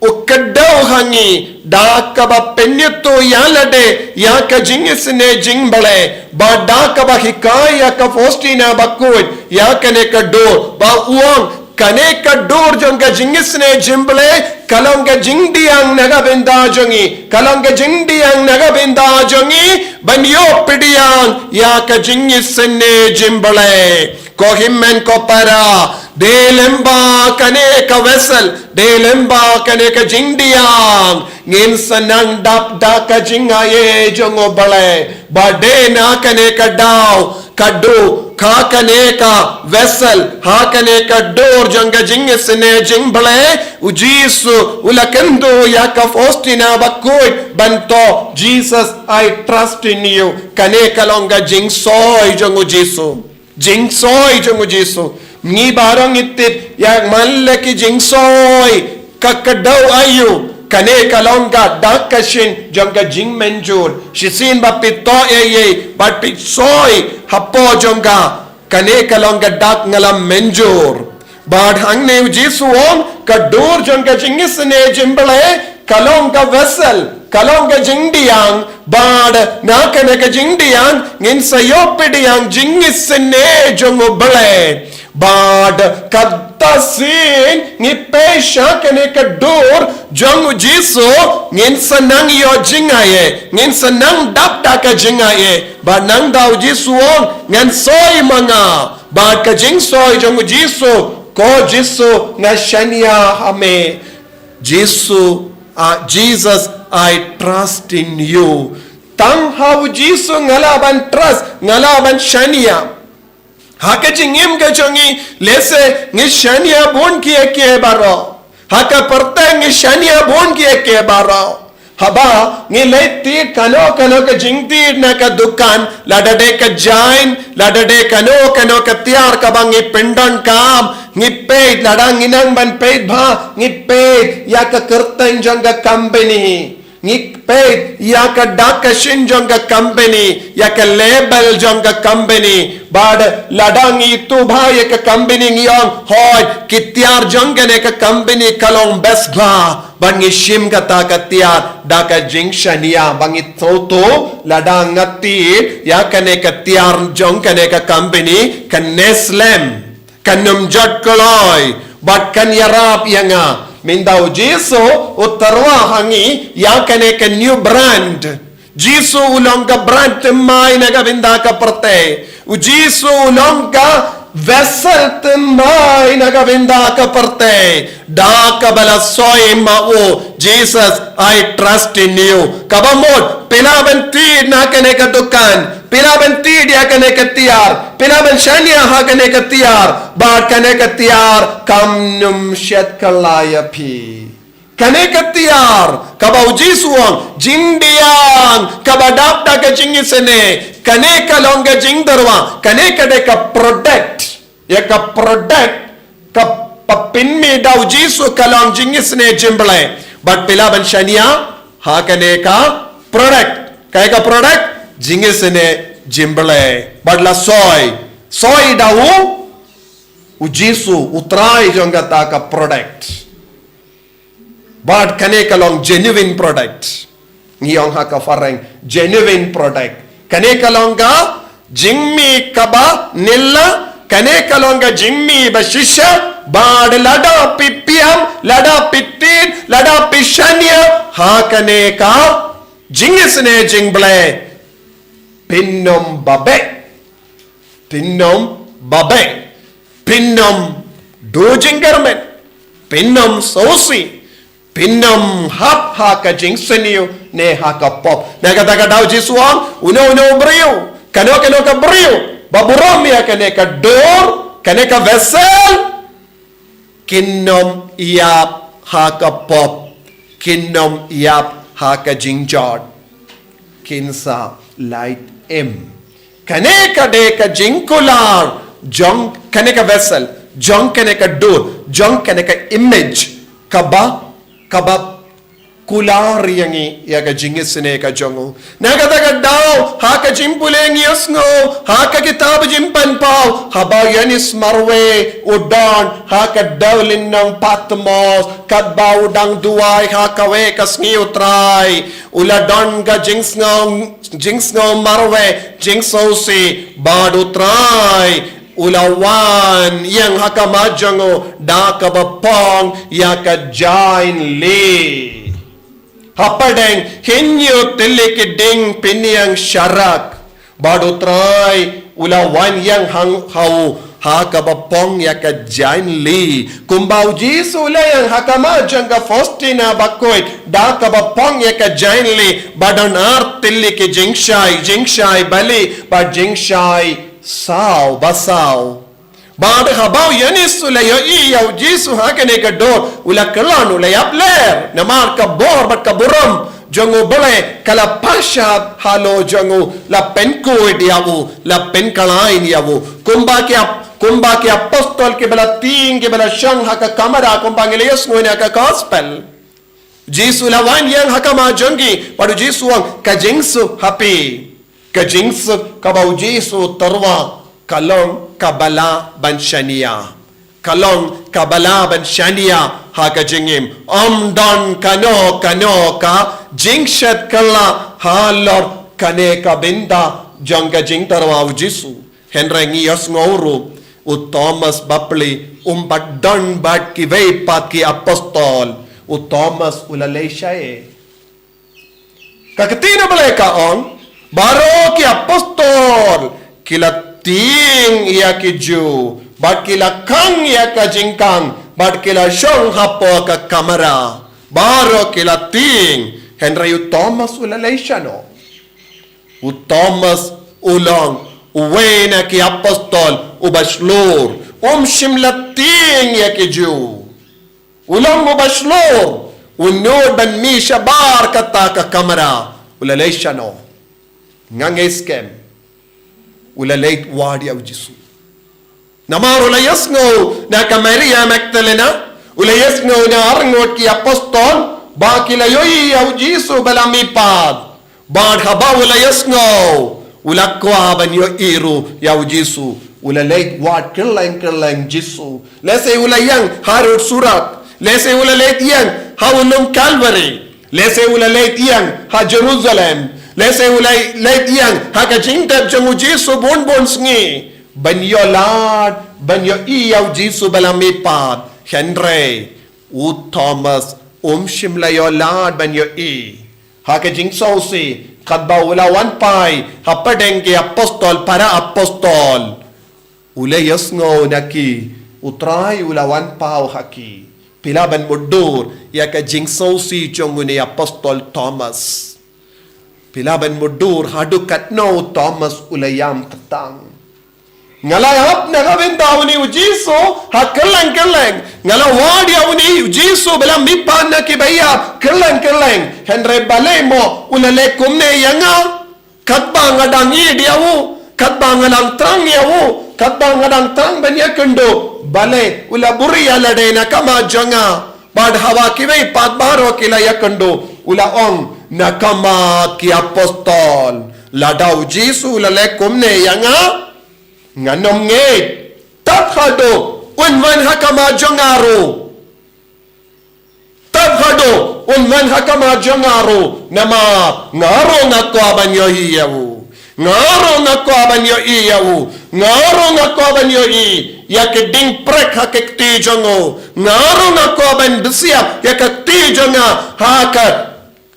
u kdew ha ngi da kaba pynïathuh ïa lade ïa ka jingisynei jingblei, bad da kaba hikai ïa ka Faustina bakhuid ïa kane ka dur, ba u ong, kane ka dur jong ka jingisynei jingblei ka long ka jingdiang na ka bynta jong ngi, ka long ka jingdiang na ka bynta jong ngi, ban ïoh pdiang ïa ka jingisynei jingblei. Ko hynmen ko para, dei lyngba kane ka vessel, dei lyngba kane ka jingdiang, ngin sa nang dap da ka jingai jong U Blei. Bad dei na kane ka daw, ka dur, ha kane ka vessel, ha kane ka dur jong ka jingisynei jingblei, u Jisu u la kyntu ïa ka Faustina bakhuid ban thoh, "Jesus, I trust in you." Kane ka long ka jingsoi jong u Jisu. Jingsoi jong u Jisu. Ngi baroh ngi tip ïa man la ki jingsoi, ka kdew aïu. Kane ka long ka dak ka shin jong ka jingmynjur. Shisien ba phi thoh ei ei, bad phi soi hapoh jong ka, kane ka long ka dak nga la mynjur. Bad hangne u Jisu u ong, ka dur jong ka jingisynei jingblei ka long ka vessel, ka long ka jingdiang, bad na kane ka jingdiang ngin sa ïoh pdiang jingisynei jong U Blei. Bad kata sien ngi peit sha kane ka dur jong u Jisu, ngin sa nang ïoh jingai, ngin sa nang dap da ka jingai. Bad nangta u Jisu u ong, "Ngan soi ma nga." Bad ka jingsoi jong u Jisu, "Ko Jisu, nga shaniah ha me." Jisu, ah, "Jesus, I trust in you." Tang ha u Jisu nga lah ban trust, nga lah ban shaniah. Ha ka jingim ka jong ngi, lehse ngi shaniah bun kiei kiei baroh. Ha ka pyrthei ngi shaniah bun kiei kiei baroh. Haba ngi leit thied kano kano ka jingthied na ka dukan, lada dei ka jain, lada dei kano kano ka tiar kaba ngi pyndonkam, ngi peit, lada ngi nang ban peit bha, ngi peit ïa ka kyrteng jong ka company. Ngi peit ïa ka dak ka shin jong ka company, ïa ka label jong ka company. Bad lada ngi ithuh bha ïa ka company ngi ong, "Hooid, ki tiar jong kane ka company ka long best bha." Bad ngi shim kata ka tiar da ka jingshaniah, ba ngi sngewthuh, lada nga thied ïa kane ka tiar jong kane ka company, kan neh slem, kan ym jot kloi, bad kan ïarap ïa nga. Mynta u Jisu u tyrwa ha ngi ïa kane ka new brand. Jisu u long ka brand thymmai na ka bynta ka pyrthei. U Jisu u long ka vessel thymmai na ka bynta ka pyrthei. Da kaba la soi ma u, "Jesus, I trust in you." Kaba mut, phi lah ban thied na kane ka dukan, phi lah ban thied ïa kane ka tiar, phi lah ban shaniah ha kane ka tiar, bad kane ka tiar kam nym shet kylla ïa phi. Kane ka tiar, kaba u Jisu u ong, jingdiang kaba dap da ka jingisynei, kane ka long ka jingtyrwa, kane ka dei ka product. Ïa ka product kaba pynmih da u Jisu ka long jingisynei jingblei. Bad phi lah ban shaniah ha kane ka product. Kaei ka product? Jingisynei jingblei. Bad la soi, soi da u, u Jisu, u trai jong kata ka product. Bad kane ka long genuine product. Ngi ong ha ka phareng, genuine product. Kane ka long ka jingmih kaba nylla, kane ka long ka jingmih ba shisha, bad lada phi piam, lada phi thied, lada phi shaniah ha kane ka jingisynei jingblei, phin ym babeh. Phin ym babeh, phin ym duh jingkyrmen, phin ym sngewsih, phin ym hap ha ka jingsniew, ne ha ka pop. Na kata ka daw Jisu u ong, uno uno u briew, kano kano ka briew ba burom ïa kane ka dur, kane ka vessel, kin ym ïap ha ka pop, kin ym ïap ha ka jingjot, kin sa lait im. Kane ka dei ka jingkular jong kane ka vessel, jong kane ka dur, jong kane ka image, kaba, kaba kular ïa ngi ïa ka jingisynei ka jong u. Na kata ka daw, ha ka jingpule ngi ïohsngew ha ka kitab Jingpynpaw, haba u Ïoannis marwei u don ha ka dewlynnong Patmos, katba u dang duwai ha kawei ka sngi, u Trai u la don ka jingsngew, jingsngew marwei, jingsngewsih, bad u Trai u la wan ïeng ha khmat jong u da kaba phong ïa ka jaiñli. Hapdeng hynñiew tylli ki dieng pynïeng sharak, bad u Trai u la wan ïeng ha u ha kaba phong ïa ka jaiñli. Kumba u Jisu u la ïeng ha khmat jong ka Faustina bakhuid da kaba phong ïa ka jaiñli, ba don ar tylli ki jingshai, jingshai bali bad jingshai saw basaw. Bad haba u Ïoannis u la ïohi ïa u Jisu ha kane ka dur, u la kyllon, u la ïapler, namar ka bor bad ka burom jong U Blei ka la pynshad halor jong u, la pynkhuid ïa u, la pynkhlaiñ ïa u. Kumba ki ap-, kumba ki apostol kiba la tieng, kiba la shong ha ka kamra, kumba ngi la ïohsngew na ka gospel. Jisu u la wan ïeng ha khmat jong ki, bad u Jisu u ong, ka jingsuk ha phi. Ka jingsuk kaba u Jisu u tyrwa ka long kaba lah ban shaniah. Ka long kaba lah ban shaniah ha ka jingim. Ym don kano kano ka jingshet kylla halor kane ka bynta jong ka jingtyrwa u Jisu. Hynrei ngi ïohsngew ruh, u Thomas bapli um pat don bad kiwei pat ki apostol. U Thomas u la leit shaei? Ka ktien U Blei ka ong, baroh ki apostol ki la tieng ïa ki Jiw, bad ki la khang ïa ka jingkhang, bad ki la shong hapoh ka kamra. Baroh ki la tieng, hynrei u Thomas u la leit shano? U Thomas u long uwei na ki apostol uba shlur, um shym la tieng ïa ki Jiw. U long uba shlur, u nud ban mih shabar kata ka kamra. U la leit shano? Nga ngeit skhem u la leit wad ïa u Jisu. Namar u la ïohsngew na ka Maria Magdalena, u la ïohsngew na arngut ki apostol ba ki la ïohi ïa u Jisu ba la mihpat. Bad haba u la ïohsngew, u la kwah ban ïohi ruh ïa u Jisu. U la leit wad kylleng kylleng Jisu. Lehse u la ïeng harud surat. Lehse u la leit ïeng ha u lum Kalbari. Lehse u la leit ïeng ha Jerusalem. Lehse u la leit ïeng ha ka jingtep jong u Jisu bun bun sngi ban ïoh lad ban ïohi ïa u Jisu ba la mihpat. Hynrei u Thomas um shym la ïoh lad ban ïohi. Ha ka jingsngewsih, katba u la wan phai hapdeng ki apostol, para apostol, u la ïohsngew na ki, u Trai u la wan paw ha ki. Phi lah ban mutdur ïa ka jingsngewsih jong une u apostol Thomas. Phi lah ban mutdur haduh katno u Thomas u la ïam tang. Nga la ïap na ka bynta une u Jisu ha kylleng kylleng. Nga la wad ïa une u Jisu ba la mihpat na kiba ïap kylleng kylleng. Hynrei balei mo u la leh kumne ïa nga? Katba nga dang ïeit ïa u, katba nga dang thrang ïa u, katba nga dang thrang ban ïakynduh, balei u la buh ïa lade na ka khmat jong nga? Bad haba kiwei pat baroh ki la ïakynduh, u la ong na ka khmat ki apostol, lada u Jisu u la leh kumne ïa nga, ngan ym ngeit. Tad haduh un wan ha ka khmat jong nga ruh. Tad haduh un wan ha ka khmat jong nga ruh, namar nga ruh nga kwah ban ïohi ïa u. Nga ruh nga kwah ban ïohi ïa u. Nga ruh nga kwah ban ïohi ïa ka dieng prek ha ka kti jong u. Nga ruh nga kwah ban bisiap ïa ka kti jong nga ha ka,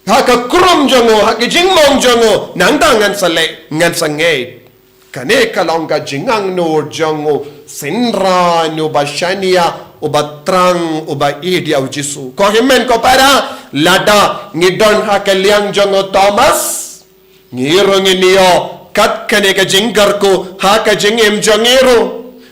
ha ka krum jong u, ha ka jingmong jong u. Nangta ngan sa leh, ngan sa ngeit. Kane ka long ka jingangnud jong u synran uba shaniah uba trang, uba ïeit ïa u Jisu. Ko hynmen ko para, lada ngi don ha ka liang jong u Thomas, ngi ruh ngin ïoh kat kane ka jingkyrkhu ha ka jingim jong ngi ruh.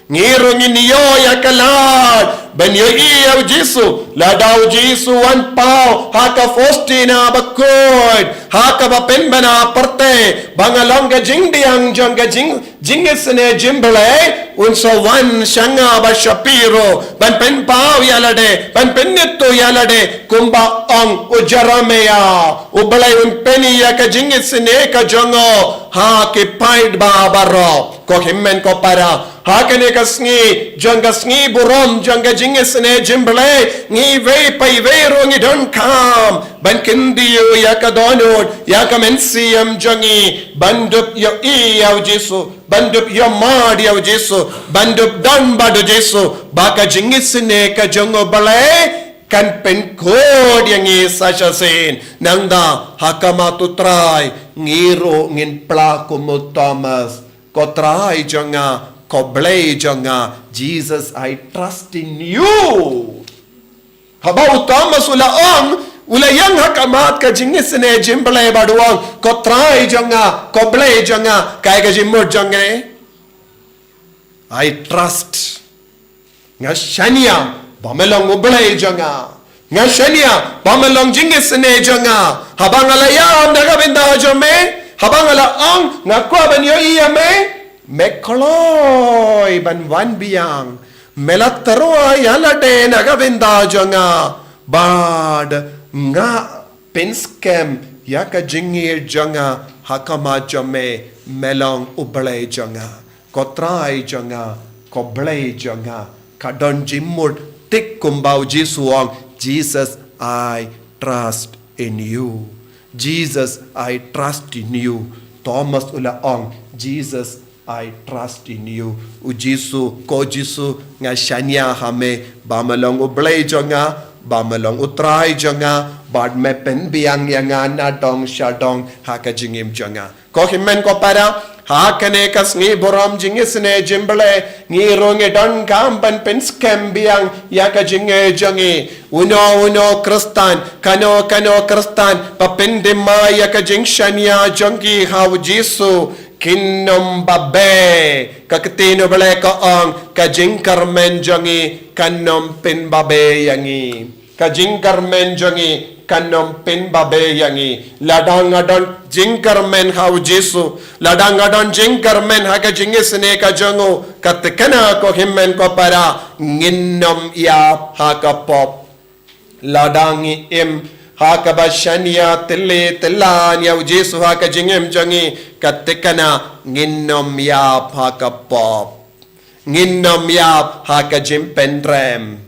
Ngi ruh ngin ïoh ïa ka lad ban ïohi ïa u Jisu. Lada u Jisu u wan paw ha ka Faustina bakhuid, ha kaba pynbna pyrthei ba nga long ka jingdiang jong ka jing jingisynei jingblei, un sa wan sha nga ba sha phi ruh ban pynpaw ïa lade, ban pynithuh ïa lade, kumba ong u Jeremiah. U Blei un pyni ïa ka jingisynei ka jong u ha ki paidbah baroh. Ko hynmen ko para, ha kane ka sngi jong ka sngi burom jong ka jingisynei jingblei, ngi iwei pa iwei ruh ngi donkam ban kyntiew ïa ka dohnud, ïa ka mynsiem jong ngi ban dup ïohi ïa u Jisu, ban dup ïamad ïa u Jisu, ban dup don bad u Jisu, ba ka jingisynei ka jong u Blei kan pynkhuid ïa ngi sa shisien. Nangta ha khmat u Trai ngi ruh ngin pla kum u Thomas. Ko Trai jong nga, ko Blei jong nga, Jesus, I trust in you. Haba u Thomas u la ong, u la ïeng ha khmat ka jingisynei jingblei bad u ong, ko Trai jong nga, ko Blei jong nga, kaei ka jingmut jong ngi? I trust. Nga shaniah ba me long u Blei jong nga. Nga shaniah ba me long jingisynei jong nga. Haba nga la ïam na ka bynta jong me, haba nga la ong nga kwah ban ïohi ïa me, me kloi ban wan biang. Me la tyrwa ïa lade na ka bynta jong nga. Bad nga pynskhem ïa ka jingïeit jong nga ha khmat jong me, me long u Blei jong nga. Ko Trai jong nga, ko Blei jong nga, ka don jingmut tik kumba u Jisu u ong, Jesus, I trust in you. Jesus, I trust in you. Thomas u la ong, Jesus, I trust in you. U Jisu, ko Jisu, nga shaniah ha me, ba me long u Blei jong nga, ba me long u Trai jong nga, bad me pynbiang ïa nga na dong sha dong ha ka jingim jong nga. Ko hynmen ko para, ha kane ka sngi burom jingisynei jingblei, ngi ruh ngi donkam ban pynskhem biang ïa ka jingim jong ngi. Uno uno Khristan, kano kano Khristan, ba pyndem ïa ka jingshaniah jong ki ha u Jisu, kin ym babe. Ka ktien u Blei ka ong, ka jingkyrmen jong ngi kan ym pynbabe ïa ngi. Ka jingkyrmen jong ngi kan ym pynbabe ïa ngi. Lada nga don jingkyrmen ha u Jisu, lada nga don jingkyrmen ha ka jingisynei ka jong u, ka thikna ko hynmen ko para, ngin ym ïap ha ka pop. Lada ngi im ha kaba shaniah tylli tyllan ïa u Jisu ha ka jingim jong ngi, ka thikna ngin ym ïap ha ka pop. Ngin ym ïap ha ka jingpynrem.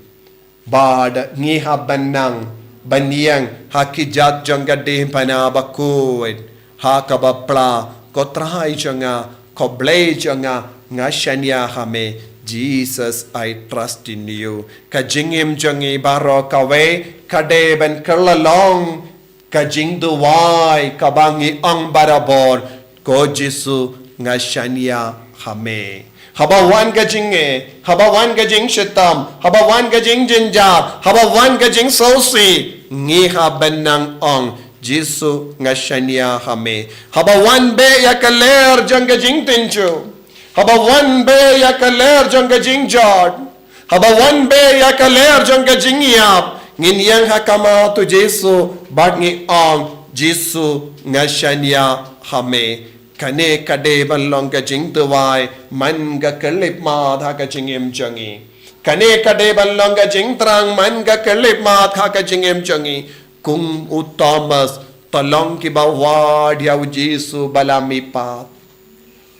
Bad ngi hap ban nang ban ïeng ha ki jait jong ka diengphna bakhuid, ha kaba pla, ko Trai jong nga, ko Blei jong nga, nga shaniah ha me. Jesus, I trust in you. Ka jingim jong ngi baroh kawei ka dei ban kylla long ka jingduwai kaba ngi ong barabor, ko Jisu, nga shaniah ha me. Haba wan ka jingeh, haba wan ka jingshitom, haba wan ka jingjynjar, haba wan ka jingsngewsih, ngi hap ban nang ong, Jisu, nga shaniah ha me. Haba wan beit ïa ka lyer jong ka jingtynjuh, haba wan beit ïa ka lyer jong ka jingjot, haba wan beit ïa ka lyer jong ka jingïap, ngin ïeng ha khmat u Jisu bad ngi ong, Jisu, nga shaniah ha me. Kane ka dei ban long ka jingduwai man ka khyllipmat ha ka jingim jong ngi. Kane ka dei ban long ka jingthrang man ka khyllipmat ha ka jingim jong ngi. Kum u Thomas, to long kiba wad ïa u Jisu ba la mihpat.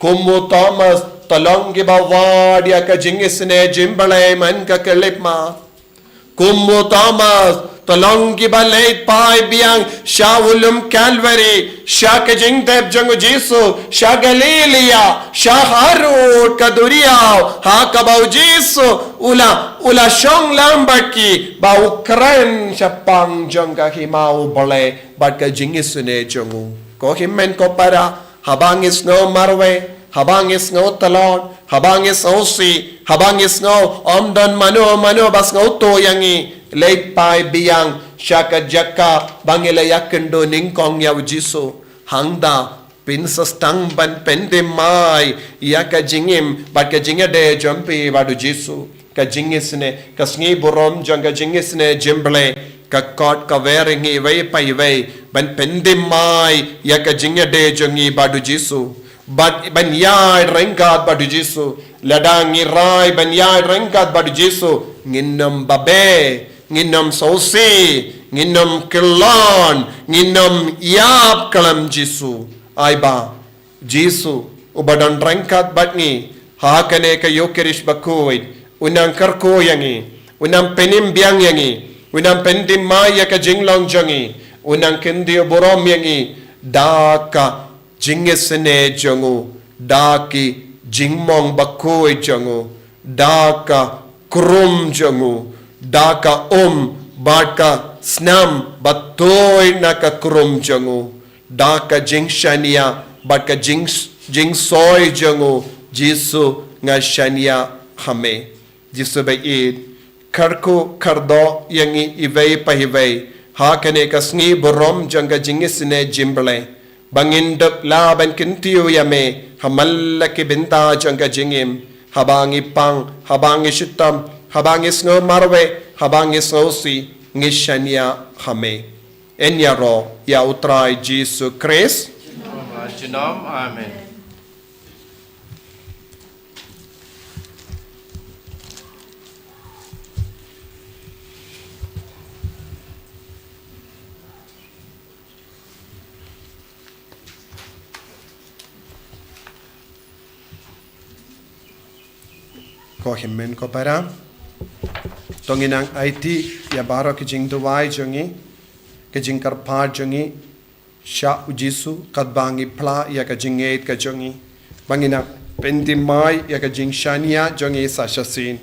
Kum u Thomas, to long kiba wad ïa ka jingisynei jingblei man ka khyllipmat. Kum u Thomas, to long kiba leit phai biang sha u lum Calvary, sha ka jingtep jong u Jisu, sha Galilaia, sha harud ka duriaw, ha kaba u Jisu u la, u la shong lang bad ki, ba u kren shaphang jong ka hima u Blei bad ka jingisynei jong u. Ko hynmen ko para, haba ngi sngew marwei, Haba ngi sngew tlot, haba ngi sngewsih, haba ngi sngew ym don mano mano ba sngewthuh ïa ngi, leit phai biang sha ka jaka ba ngi la ïakynduh nyngkong ïa u Jisu. Hangta phin sa sdang ban pynthymmai ïa ka jingim bad ka jingïadei jong phi bad u Jisu. Ka jingisynei, ka sngi burom jong ka jingisynei jingblei, ka khot ka wer ïa ngi iwei pa iwei ban pynthymmai ïa ka jingïadei jong ngi bad u Jisu. Bad ban ïaid ryngkat bad u Jisu. Lada ngi rai ban ïaid ryngkat bad u Jisu, ngin ym babe, ngin ym sngewsih, ngin ym kyllon, ngin ym ïap kyllum Jisu. Ai ba Jisu, uba don ryngkat bad ngi ha kane ka Ïukharist bakhuid, u nang kyrkhu ïa ngi, u nang pynim biang ïa ngi, u nang pynthymmai ïa ka jinglong jong ngi, u nang kyntiew burom ïa ngi da ka jingisynei jong u, da ki jingmong bakhuid jong u, da ka krum jong u, da ka um bad ka snam ba tuid na ka krum jong u, da ka jingshaniah bad ka jing, jingsoi jong u. Jisu, nga shaniah ha me. Jisu baieit, kyrkhu kyrdoh ïa ngi iwei pa iwei ha kane ka sngi burom jong ka jingisynei jingblei, ba ngin dup lah ban kyntiew ïa me ha man la ki bynta jong ka jingim. Haba ngi pang, haba ngi shitom, haba ngi sngew marwei, haba ngi sngewsih, ngi shaniah ha me. Yn ïaroh ïa u Trai Jisu Khrist. Amen. Ko hynmen ko para, to ngin nang aiti ïa baroh ki jingduwai jong ngi, ki jingkyrpad jong ngi sha u Jisu, katba ngi phla ïa ka jingngeit ka jong ngi, ba ngin nang pynthymmai ïa ka jingshaniah jong ngi sa shisien.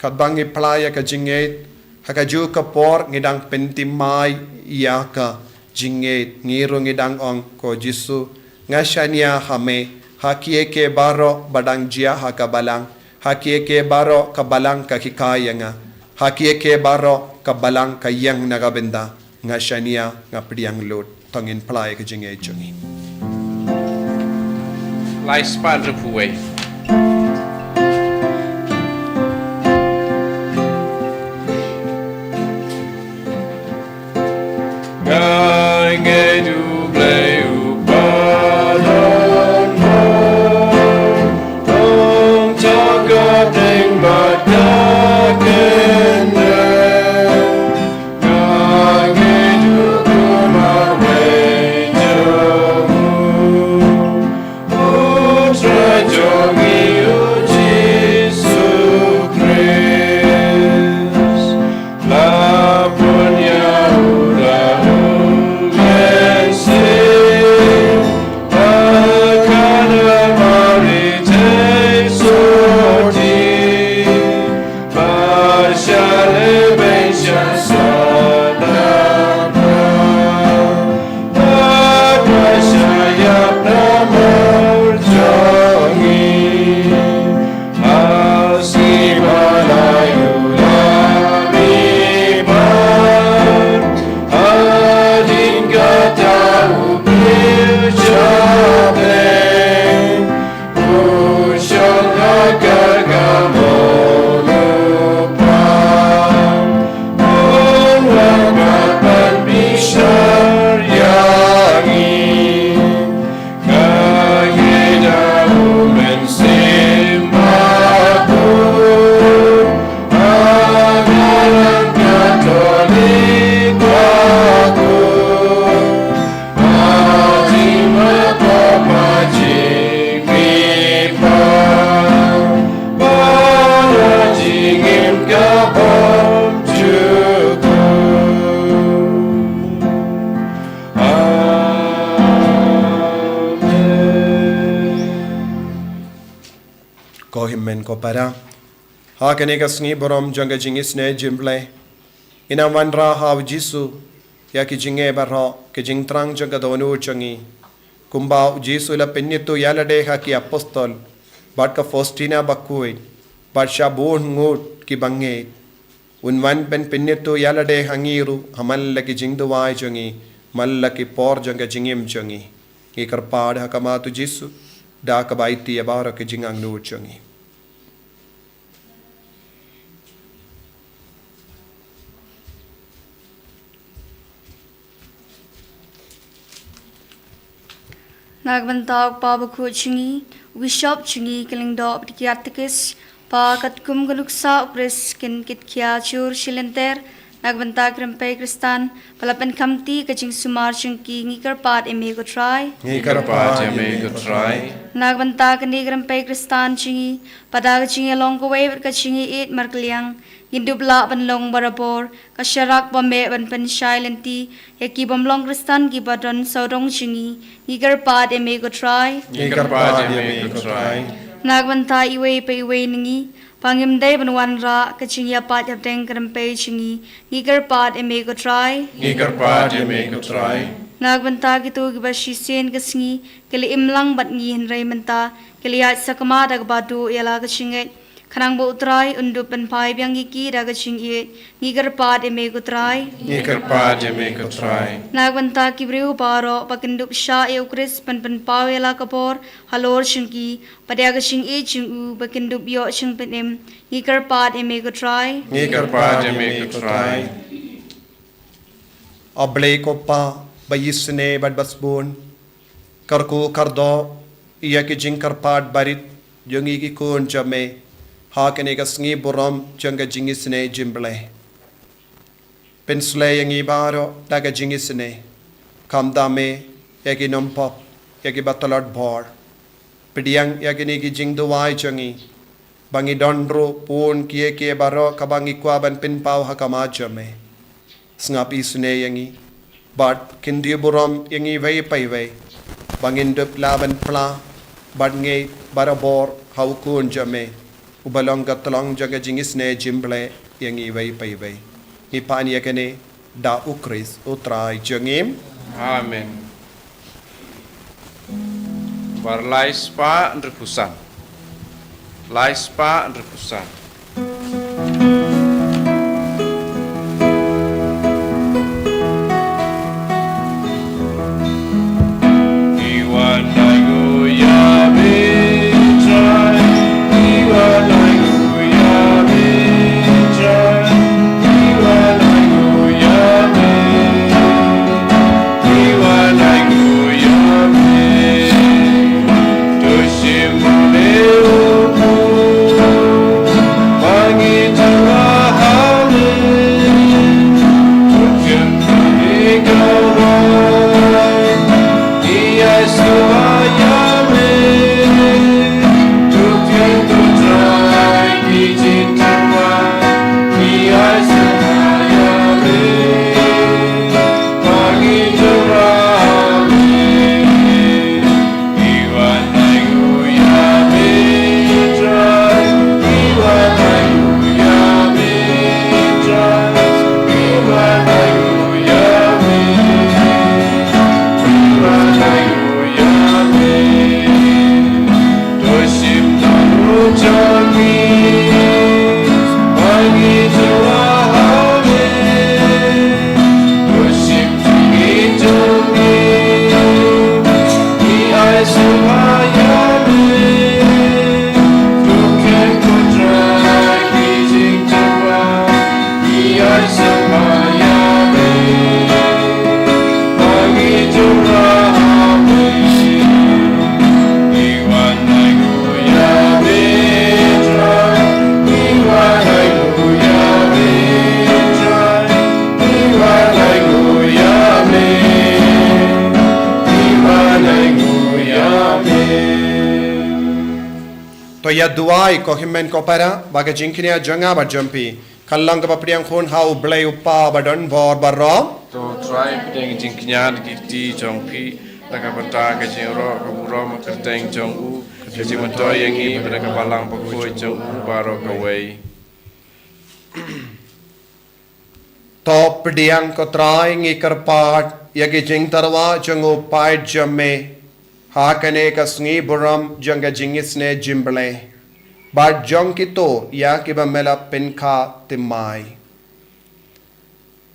Katba ngi phla ïa ka jingngeit, ha kajuh ka por ngi dang pynthymmai ïa ka jingngeit, ngi ruh ngi dang ong, ko Jisu, nga shaniah ha me ha kiei kiei baroh ba dang jia ha ka balang, ha kiei kiei baroh ka balang ka hikai ïa nga, ha kiei kiei baroh ka balang ka ïeng na ka bynta. Nga shaniah, nga pdiang lut. To ngin phla ïa ka jingngeit jong ngi. Lai spah hynriewphew wei. Nga ngeit U Blei u ba don mo, tang jaka ding bad ka kynrad. Nga ngeit u marwei jong u, u Trai jong ngi u Jisu Khrist. La pun ïa u la u mynsiem ha Kalbari te sotti. Ba sha leh beiñ sha sor na pdeng, ba sha ïap na bor jong ngi. Ha sngi ba la ïoh la mihpat, hadien kata u pynshah beiñ. U shong ha ka kamon u Kpa, un wan pat ban bishar ïa ngi. Ka ngeit ïa u Mynsiem Bakhuid, ha ka Balang Katholik bakhuid. Ko hynmen ko para, ha kane ka sngi burom jong ka jingisynei jingblei, ngin nang wanrah ha u Jisu ïa ki jingeh baroh, ki jingthrang jong ka dohnud jong ngi. Kumba u Jisu u la pynithuh ïalade ha ki apostol, bad ka Faustina Bakhuid, bad sha bun ngut ki bangeit. Un wan ban pynithuh ïalade ha ngi ruh, ha man la ki jingduwai jong ngi, man la ki por jong ka jingim jong ngi. Ngi kyrpad ha khmat u Jisu, da kaba aiti ïa baroh ki jingangnud jong ngi. Na ka bynta u Kpa Bakhuid jong ngi, u Bishop jong ngi, ka Lyngdoh bad ki Katekis, ba katkum ka nuksa u Khrist kin kit khia jur shilynter, na ka bynta ka rympei Khristan, ba la pynkhamti ka jingsumar jong ki, ngi kyrpad ïa me ko Trai. Ngi kyrpad ïa me ko Trai. Na ka bynta kane ka rympei Khristan jong ngi, ba da ka jingïalong kawei bad ka jingïeit markylliang, ngin dup lah ban long barabor ka sharak ba meh ban pynshai lynti ïa ki bym long Khristan kiba don sawdong jong ngi, ngi kyrpad ïa me ko Trai. Ngi kyrpad ïa me ko Trai. Na ka bynta iwei pa iwei na ngi, ba ngim dei ban wanrah ka jingïapait hapdeng ka rympei jong ngi, ngi kyrpad ïa me ko Trai. Ngi kyrpad ïa me ko Trai. Na ka bynta kito kiba shisien ka sngi ki la im lang bad ngi hynrei mynta ki la ïaid sakma da kaba duh ïa la ka jingngeit, khnang ba u Trai un dup pynphai biang ïa ki da ka jingïeit, ngi kyrpad ïa me ko Trai. Ngi kyrpad ïa me ko Trai. Na ka bynta ki briew baroh ba kin dup shah ïa u Khrist ban pynpaw ïa la ka bor halor jong ki, bad ïa ka jingïeit jong u ba kin dup ïoh jingpynim, ngi kyrpad ïa me ko Trai. Ngi kyrpad ïa me ko Trai. A Blei ko Pa ba isynei bad ba sbun, kyrkhu kyrdoh ïa ki jingkyrpad barit jong ngi ki khun jong me ha kane ka sngi burom jong ka jingisynei jong U Blei. Pynslei ïa ngi baroh da ka jingisynei, khamtam eh ïa ki nongpop, ïa kiba tlot bor. Pdiang ïa kine ki jingduwai jong ngi, ba ngi don ruh bun kiei kiei baroh kaba ngi kwah ban pynpaw ha khmat jong me. Sngap isynei ïa ngi bad kyndiah burom ïa ngi iwei pa iwei, ba ngin dup lah ban phla bad ngeit barabor ha u Khun jong me, uba long ka tlong jong ka jingisynei jong U Blei ïa ngi iwei pa iwei. Ngi pan ïa kane da U Khrist U Trai jong ngi. Amen. Bar lai spah hynriewphew san. Lai spah hynriewphew san. To ïa duwai ko hynmen ko para, ba ka jingkñia jong nga bad jong phi kan long kaba pdiang khun ha U Blei U Kpa ba don bor baroh. To Trai pdiang jingkñia da ki kti jong phi, na ka bynta ka jingïaroh ka burom ka kyrteng jong u, ka jingmyntoi ïa ngi bad ka balang bakhuid jong u baroh kawei. To pdiang ko Trai, ngi kyrpad ïa ki jingtyrwa jong u paid jong me, ha kane ka sngi burom jong ka jingisynei jingblei, bad jong kito ïa kiba me la pynkha thymmai.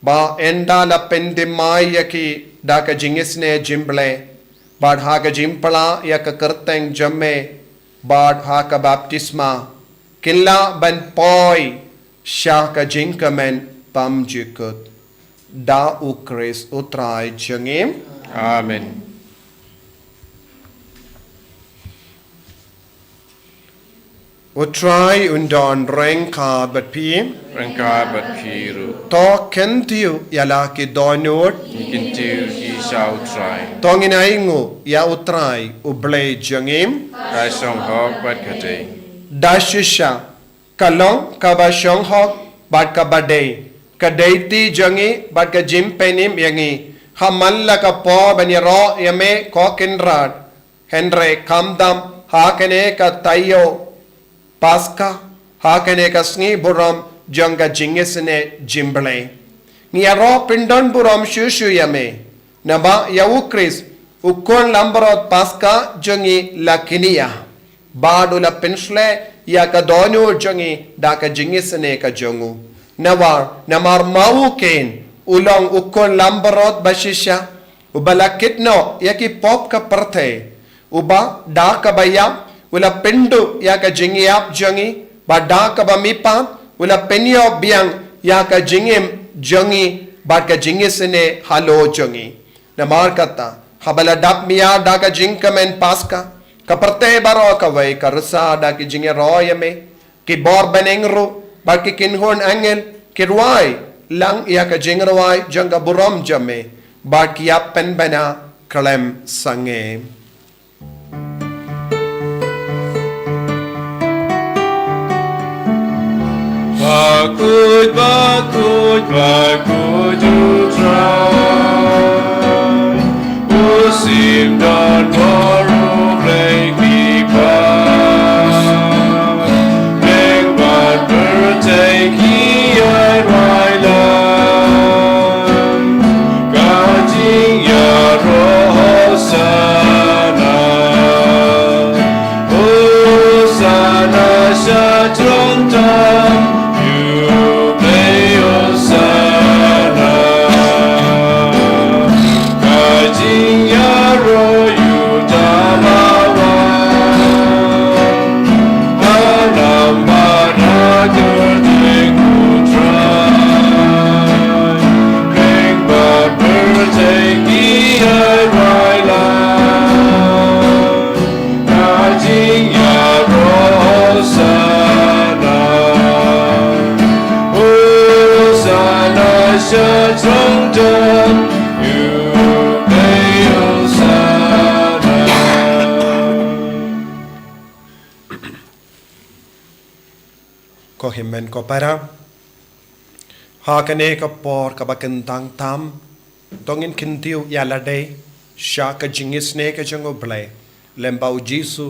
Ba ynda la pynthymmai ïa ki da ka jingisynei jingblei, bad ha ka jingpla ïa ka kyrteng jong me, bad ha ka baptisma, kin lah ban poi sha ka jingkmen bymjukut. Da U Khrist U Trai jong ngi. Amen. U Trai un don ryngkat bad phi. Ryngkat bad phi ruh. To kyntiew ïa la ki dohnud. Ngi kyntiew ïa ki sha U Trai. To ngin ainguh ïa U Trai U Blei jong ngi. Ka shong hok bad ka dei. Da shisha ka long kaba shong hok bad kaba dei, ka dei ti jong ngi bad ka jingpynim ïa ngi, ha man la ka por ban ïaroh ïa me ko Kynrad. Hynrei khamtam ha kane ka taïew Paska, ha kane ka sngi burom jong ka jingisynei jingblei, ngi ïaroh pyndon burom shuh shuh ïa me. Namar ïa U Khrist, U Khun langbrot Paska jong ngi, la kynnoh, bad u la pynshlur ïa ka dohnud jong ngi da ka jingisynei ka jong u. Namar, namar ma u keiñ u long U Khun langbrot ba shisha, uba la kit noh ïa ki pop ka pyrthei, uba da kaba ïap u la pynduh ïa ka jingïap jong ngi, bad da kaba mihpat u la pynïoh biang ïa ka jingim jong ngi bad ka jingisynei halor jong ngi. Namar kata, haba la dap mih da ka jingkmen Paska, ka pyrthei baroh kawei ka risa da ki jingïaroh ïa me. Ki bor bneng ruh bad ki kynhun angel ki rwai lang ïa ka jingrwai jong ka burom jong me, bad ki ïa pynbna khlem sangeh. Bakhuid, bakhuid, bakhuid U Trai. U shim don bor U Blei ki paid. Bad pyrthei ki ïa rwai lang ka jingïaroh Hosana. Hosana sha jrong tam, U Blei Hosana. Ka jingïaroh ïa u da la wan ha namar ka kyrteng U Trai. Bad pyrthei ki ïa rwai lang ka jingïaroh Hosana. Hosana sha jrong tam, U Blei Hosana. Ko hynmen ko para, ha kane ka por kaba kyntang tam, to ngin kyntiew ïa lade sha ka jingisynei ka jong U Blei, lem bad U Jisu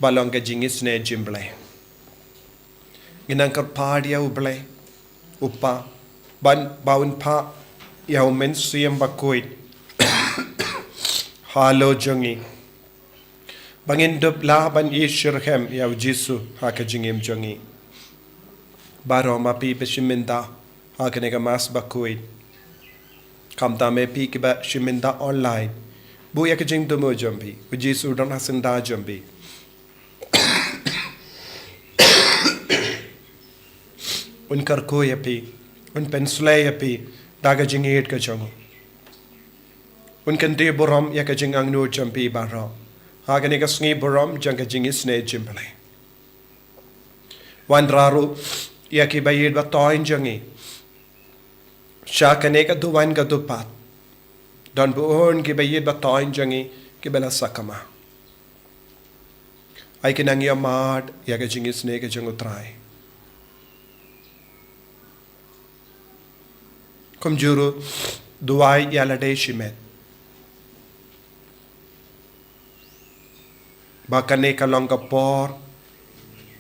ba long ka jingisynei jingblei. Ngin nang kyrpad ïa U Blei U Kpa ban ba un phah ïa U Mynsiem Bakhuid halor jong ngi, ba ngin dup lah ban ïeit shitrhem ïa U Jisu ha ka jingim jong ngi. Baroh ma phi ba shim bynta ha kane ka Mass Bakhuid, khamtam ma phi kiba shim bynta online, buh ïa ka jingthmu jong phi. U Jisu u don ha syndah jong phi. Un kyrkhu ïa phi, un pynshlur ïa phi da ka jingïeit ka jong u. Un kyntiew burom ïa ka jingangnud jong phi baroh ha kane ka sngi burom jong ka jingisynei jingblei. Wanrah ruh ïa kiba ïeit ba thoiñ jong ngi sha kane ka duwan ka dupad. Don bun kiba ïeit ba thoiñ jong ngi kiba la sakma. Ai ki nang ïa mad ïa ka jingisynei ka jong U Trai. Kumjuh ruh, duwai ïa lade shimet ba kane ka long ka por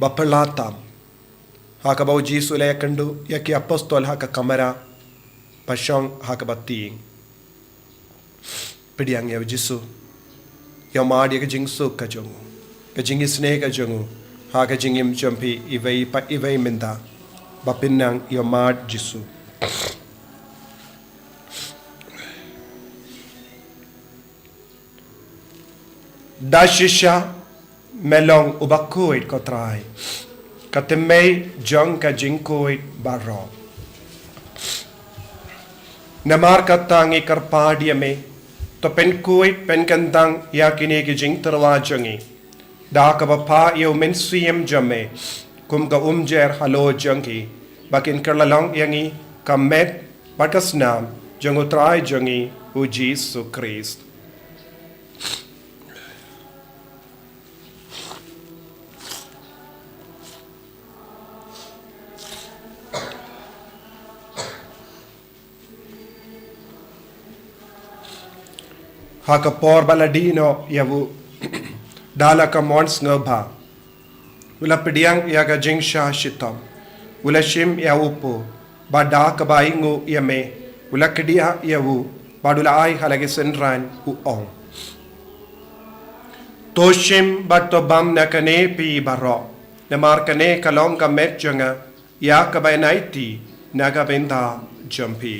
ba phylla tam, ha kaba U Jisu u la ïakynduh ïa ki apostol ha ka kamra ba shong ha kaba tieng. Pdiang ïa U Jisu. ïohmad ïa ka jingsuk ka jong u, ka jingisynei ka jong u ha ka jingim jong phi iwei pa iwei mynta. Ba phin nang ïohmad Jisu. Da shisha me long uba khuid, ko Trai, ka thymmei jong ka jingkhuid baroh. Namar kata ngi kyrpad ïa me, to pynkhuid pynkyntang ïa kine ki jingtyrwa jong ngi da kaba phah ïa u Mynsiem jong me kum ka umjer halor jong ki, ba kin kylla long ïa ngi ka met bad ka snam jong u Trai jong ngi u Jisu Khrist. Ha ka por ba la dih noh ïa u da la ka mon sngewbha, u la pdiang ïa ka jingshah shitom, u la shim ïa u pu, bad da kaba ainguh ïa me, u la kdiah ïa u, bad u la ai ha la ki synran, u ong: To shim bad to bam na kane phi baroh, namar kane ka long ka met jong nga, ïa kaba yn aiti na ka bynta jong phi.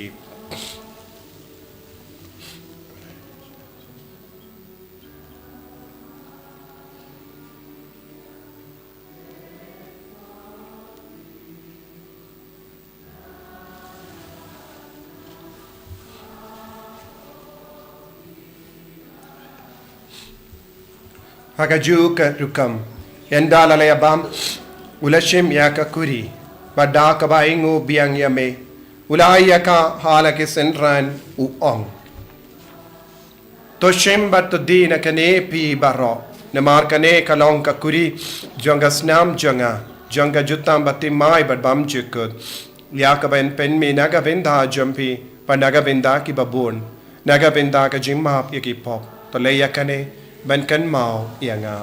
Ha kajuh ka rukom, ynda la la ïa bam, u la shim ïa ka kuri, bad da kaba ainguh biang ïa me, u la ai ïa ka ha la ki synran, u ong: To shim bad to die na kane phi baroh, namar kane ka long ka kuri jong ka snam jong nga, jong ka jutang bathymmai bad bymjukut, ïa kaba yn pynmih na ka bynta jong phi bad na ka bynta kiba bun, na ka bynta ka jingmap ïa ki pop. To leh ïa kane ban kynmaw ïa nga.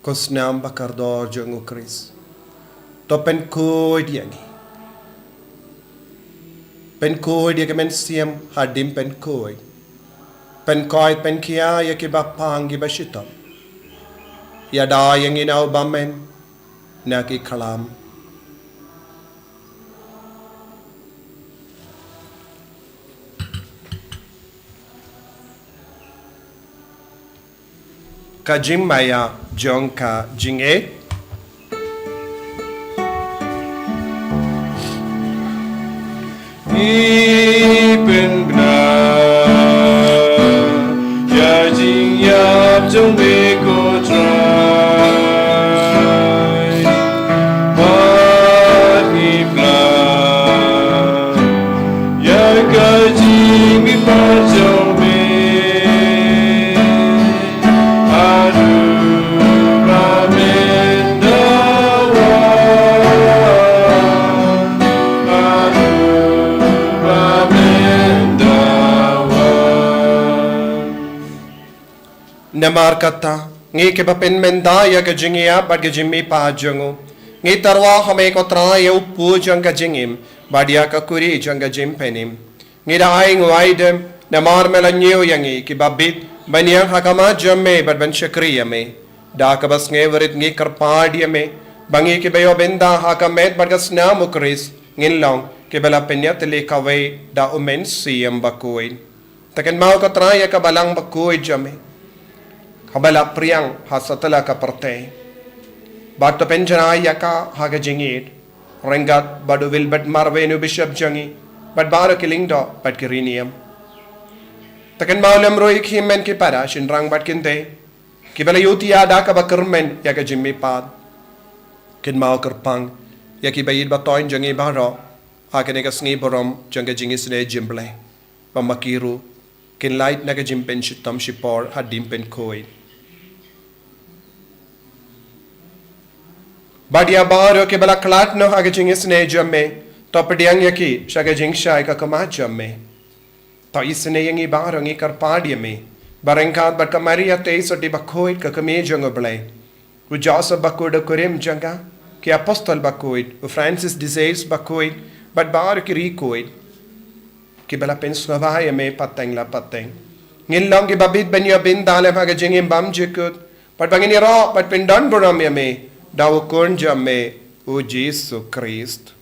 Ko snam ba kordor jong u Khrist, to pynkhuid ïa ngi. Pynkhuid ïa ka mynsiem hadien pynkhuid. Pynkhuid pynkhia ïa kiba pang kiba shitom. Ïada ïa ngi na u bymman na ki khlam. Ka jingmaïa jong ka jingïeit. Ngi pynbna ïa jingïap jong me ko Trai. Bad ngi pynbna ïa ka jingmihpat jong me. Haduh ba men da wan. Haduh ba men da wan. Namar kata, ngi kiba pynmynta ïa ka jingïap bad ka jingmihpat jong u, ngi tyrwa ha me ko Trai ïa u pu jong ka jingim, bad ïa ka kuri jong ka jingpynim. Ngi da ai nguaidem, namar me la ñiew ïa ngi kiba bit ban ïeng ha khmat jong me bad ban shakri ïa me. Da kaba sngewrit ngi kyrpad ïa me, ba ngi kiba ïoh bynta ha ka met bad ka snam u Khrist, ngin long kiba la pynïatylli kawei da u Mynsiem Bakhuid. To kynmaw ko Trai ïa ka balang bakhuid jong me, kaba la pdiang ha satlak ka pyrthei. Bad to pynjngai ïa ka ha ka jingïeit, ryngkat bad u Wilbert Marwein u Bishop jong ngi, bad baroh ki lyngdoh bad ki riewniam. To kynmaw lem ruh ïa ki hynmen ki para, shynrang bad kynthei, kiba la ïohi ïa da kaba kyrmen ïa ka jingmihpat. Kynmaw kyrpang ïa kiba ïeit ba thoiñ jong ngi baroh ha kane ka sngi burom jong ka jingisynei jong U Blei, ba ma ki ruh kin lait na ka jingpynshitom shipor hadien pynkhuid. Bad ïa baroh kiba la khlad noh ha ka jingisynei jong me, to pdiang ïa ki sha ka jingshai ka khmat jong me. To isynei ïa ngi baroh, ngi kyrpad ïa me, ba ryngkat bad ka Maria Theisotti bakhuid ka kmie jong U Blei, u Joseph bakhuid u kurim jong ka, ki apostol bakhuid, u Francis de Sales bakhuid, bad baroh ki riew khuid kiba la pynsngewbha ïa me pateng la pateng. Ngin long kiba bit ban ïoh bynta lem ha ka jingim bymjukut, bad ba ngin ïaroh bad pyndonburom ïa me da u Khun jong me, u Jisu Khrist.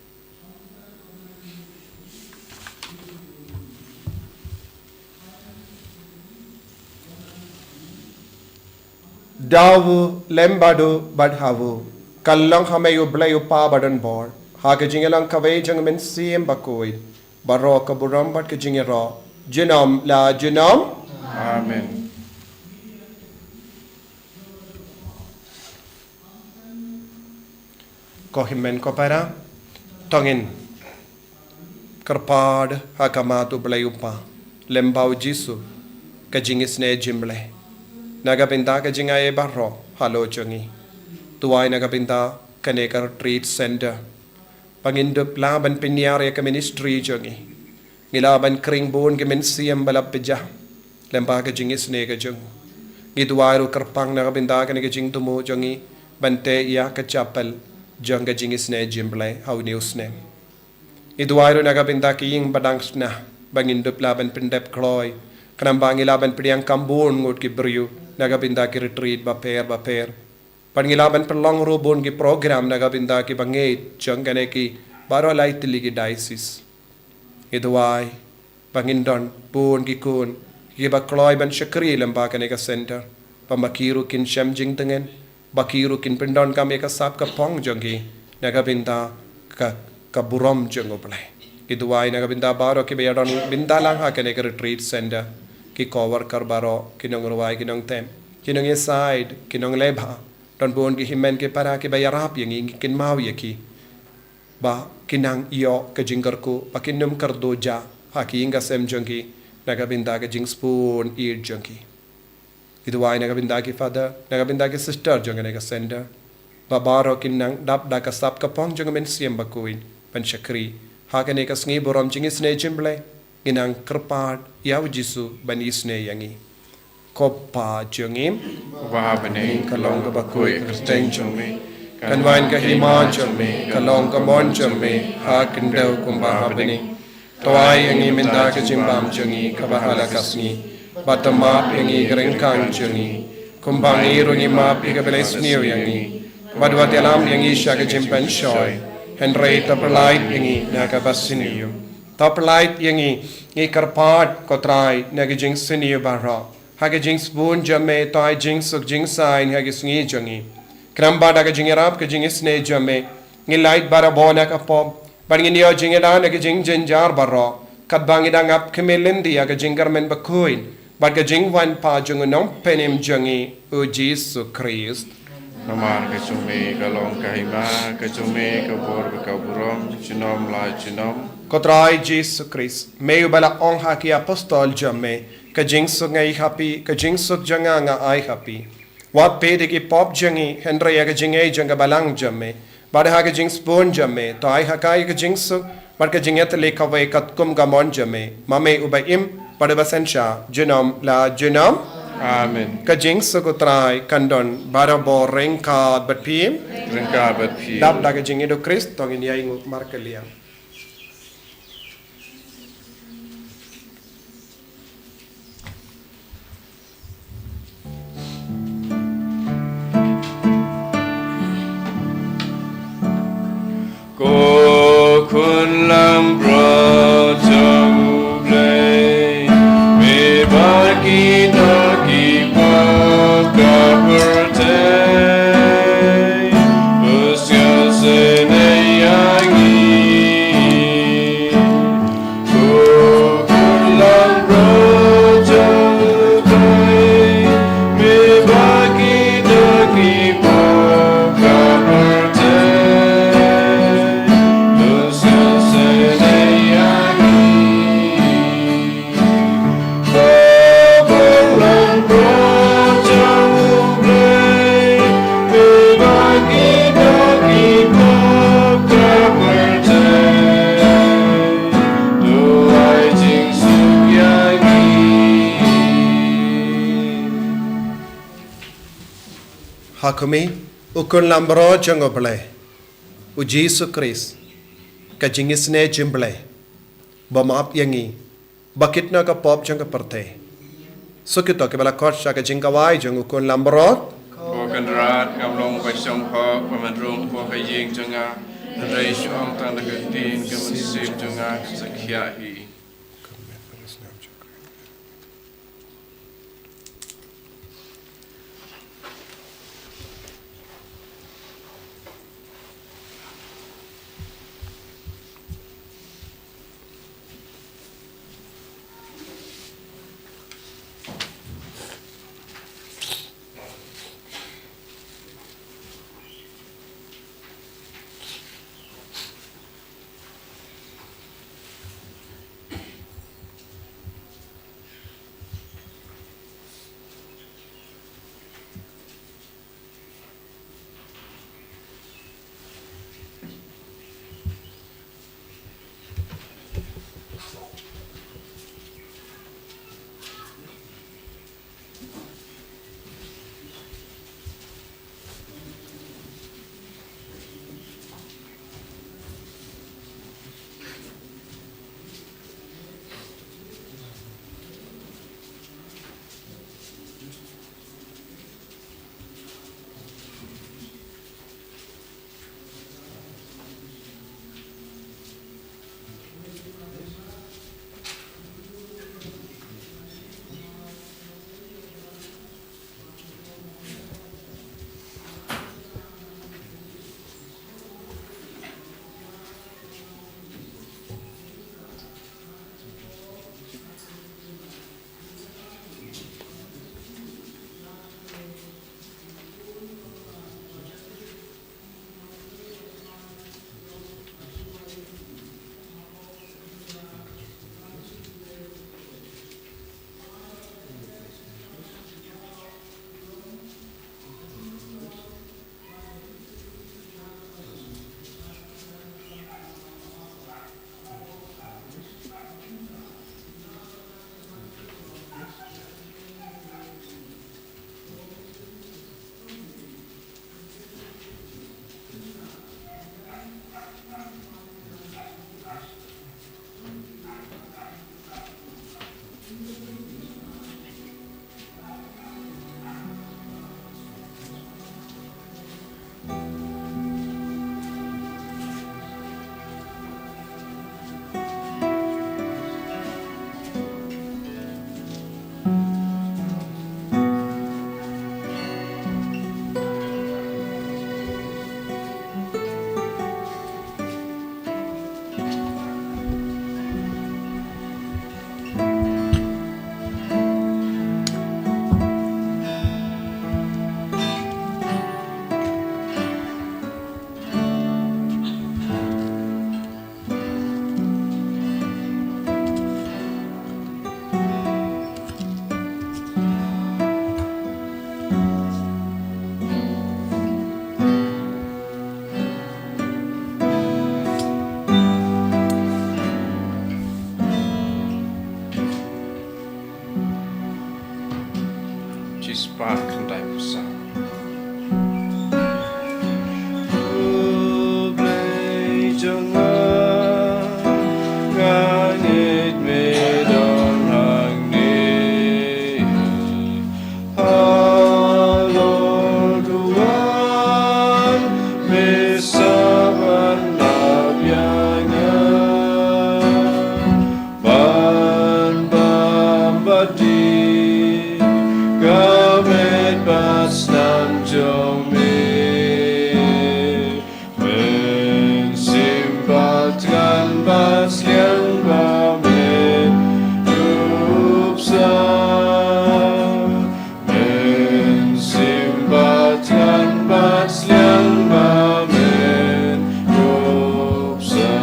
Da u, lem bad u, bad ha u, ka long ha me U Blei U Kpa badonbor, ha ka jingïalang kawei jong U Mynsiem Bakhuid, baroh ka burom bad ka jingïaroh junom la junom. Amen. Ko hynmen ko para, to ngin kyrpad ha khmat U Blei U Kpa lem bad U Jisu, ka jingisynei jong U Blei, na ka bynta ka jingai baroh halor jong ngi. Duwai na ka bynta kane ka retreat center, ba ngin dup lah ban pynïar ïa ka ministry jong ngi. Ngi lah ban khring bun ki mynsiem ba la pyrshah lem bad ka jingisynei ka jong u. Ngi duwai ruh kyrpang na ka bynta kane ka jingthmu jong ngi ban tei ïa ka chapel jong ka jingisynei jong U Blei ha une u snem. Ngi duwai ruh na ka bynta ki ïing ba dang shna, ba ngin dup lah ban pyndep kloi, khnang ba ngi lah ban pdiang kam bun ngut ki briew na ka bynta ki retreat bapher bapher. Bad ngi lah ban pynlong ruh bun ki program na ka bynta ki bangeit jong kane ki baroh lai tylli ki diocese. Ngi duwai ba ngin don bun ki khun kiba kloi ban shakri lem bad kane ka center, ba ma ki ruh kin shem jingtngen, ba ki ruh kin pyndonkam ïa ka sap ka phong jong ki na ka bynta ka, ka burom jong U Blei. Ngi duwai na ka bynta baroh kiba ïadon bynta lang ha kane ka retreat center, ki co-worker baroh, ki nongrwai, ki nongtem, ki nongïasaid, ki nongleh bha, don bun ki hynmen ki para kiba ïarap ïa ngi, ngi kynmaw ïa ki, ba kin nang ïoh ka jingkyrkhu, ba kin nym kyrduh ja ha ki ïing ka sem jong ki na ka bynta ka jingsbun ïeit jong ki. Ngi duwai na ka bynta ki father, na ka bynta ki sister jong kane ka center, ba baroh kin nang dap da ka sap ka phong jong U Mynsiem Bakhuid ban shakri ha kane ka sngi burom jingisynei jong U Blei. Ngi nang kyrpad ïa U Jisu ban isynei ïa ngi. Ko Pa jong ngi, uba ha bneng, ka long kaba khuid ka kyrteng jong me. Kan wan ka hima jong me, kan long ka mon jong me ha khyndew kumba ha bneng. To ai ïa ngi mynta ka jingbam jong ngi kaba ha la ka sngi. Bad to map ïa ngi ki ryngkang jong ngi, kumba ngi ruh ngi map ïa kiba leh sniew ïa ngi. Bad wat ïalam ïa ngi sha ka jingpynshoi, hynrei to pyllait ïa ngi na kaba sniew. To pyllait ïa ngi, ngi kyrpad, ko Trai, na ka jingsniew baroh. Ha ka jingsbun jong me, to ai jingsuk jingsaiñ ha ka sngi jong ngi. Khnang ba da ka jingïarap ka jingisynei jong me, ngin lait barabor na ka pop, bad ngin ïoh jingïada na ka jingjynjar baroh, katba ngi dang ap khmih lynti ïa ka jingkyrmen bakhuid bad ka jingwan pat jong U Nongpynim jong ngi, U Jisu Khrist. Namar ka jong me ka long ka hima, ka jong me ka bor bad ka burom, junom la junom. Ko Trai Jisu Khrist, me uba la ong ha ki apostol jong me, ka jingsuk nga ai ha phi, ka jingsuk jong nga nga ai ha phi. Wat peit ïa ki pop jong ngi, hynrei ïa ka jingngeit jong ka balang jong me. Bad ha ka jingsbun jong me, to ai ha ka ïa ka jingsuk bad ka jingïatylli kawei katkum ka mon jong me, ma me uba im bad uba synshar junom la junom. Amen. Ka jingsuk U Trai kan don barabor ryngkat bad phi. Ryngkat bad phi. Dap da ka jingïeit U Khrist, to ngin ïainguh markylliang. Ko khun langbrot jong U Blei, me bad ki nong ki pop ka pyrthei, to sngewsynei ïa ngi. Ha khmih, u khun langbrot jong U Blei. U Jisu Khrist, ka jingisynei jong U Blei, ba map ïa ngi, ba kit noh ka pop jong ka pyrthei. Suk ïa kito kiba la khot sha ka jingkawei jong U Khun Lambrot. Ko Kynrad, ngam long ba shong hok ba men rung hapoh ka ïing jong nga, hynrei shu ong tang da ka ktien ka mynsiem jong nga kan sa khiah hi. Chispa khyndai phew saw. U Blei jong nga, nga ngeit me don hangne. Halor duwan me sa ban ap ïa nga. Ban bam bad ka met bad snam jong me. Mynsiem Pathian bad sliang ba me dup sa. Mynsiem Pathian bad sliang ba me dup sa.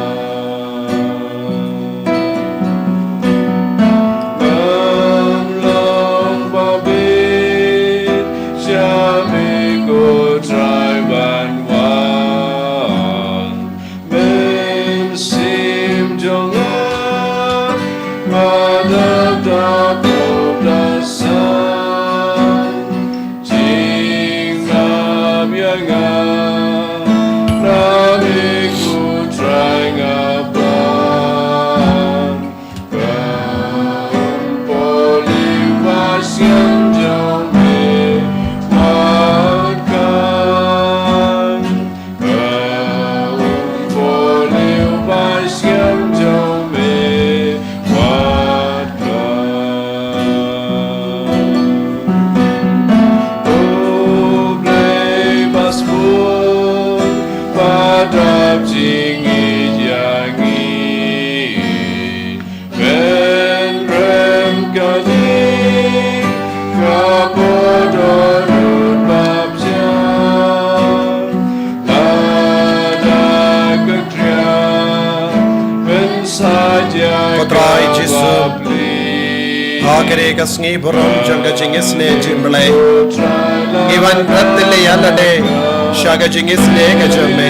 Ban long ba bit sha me ko Trai ban wan. Mynsiem jong Ko Trai Jisu, ha kane ka sngi burom jong ka jingisynei jingpyllait, ngi wan bret ïa lade sha ka jingisynei ka jong me.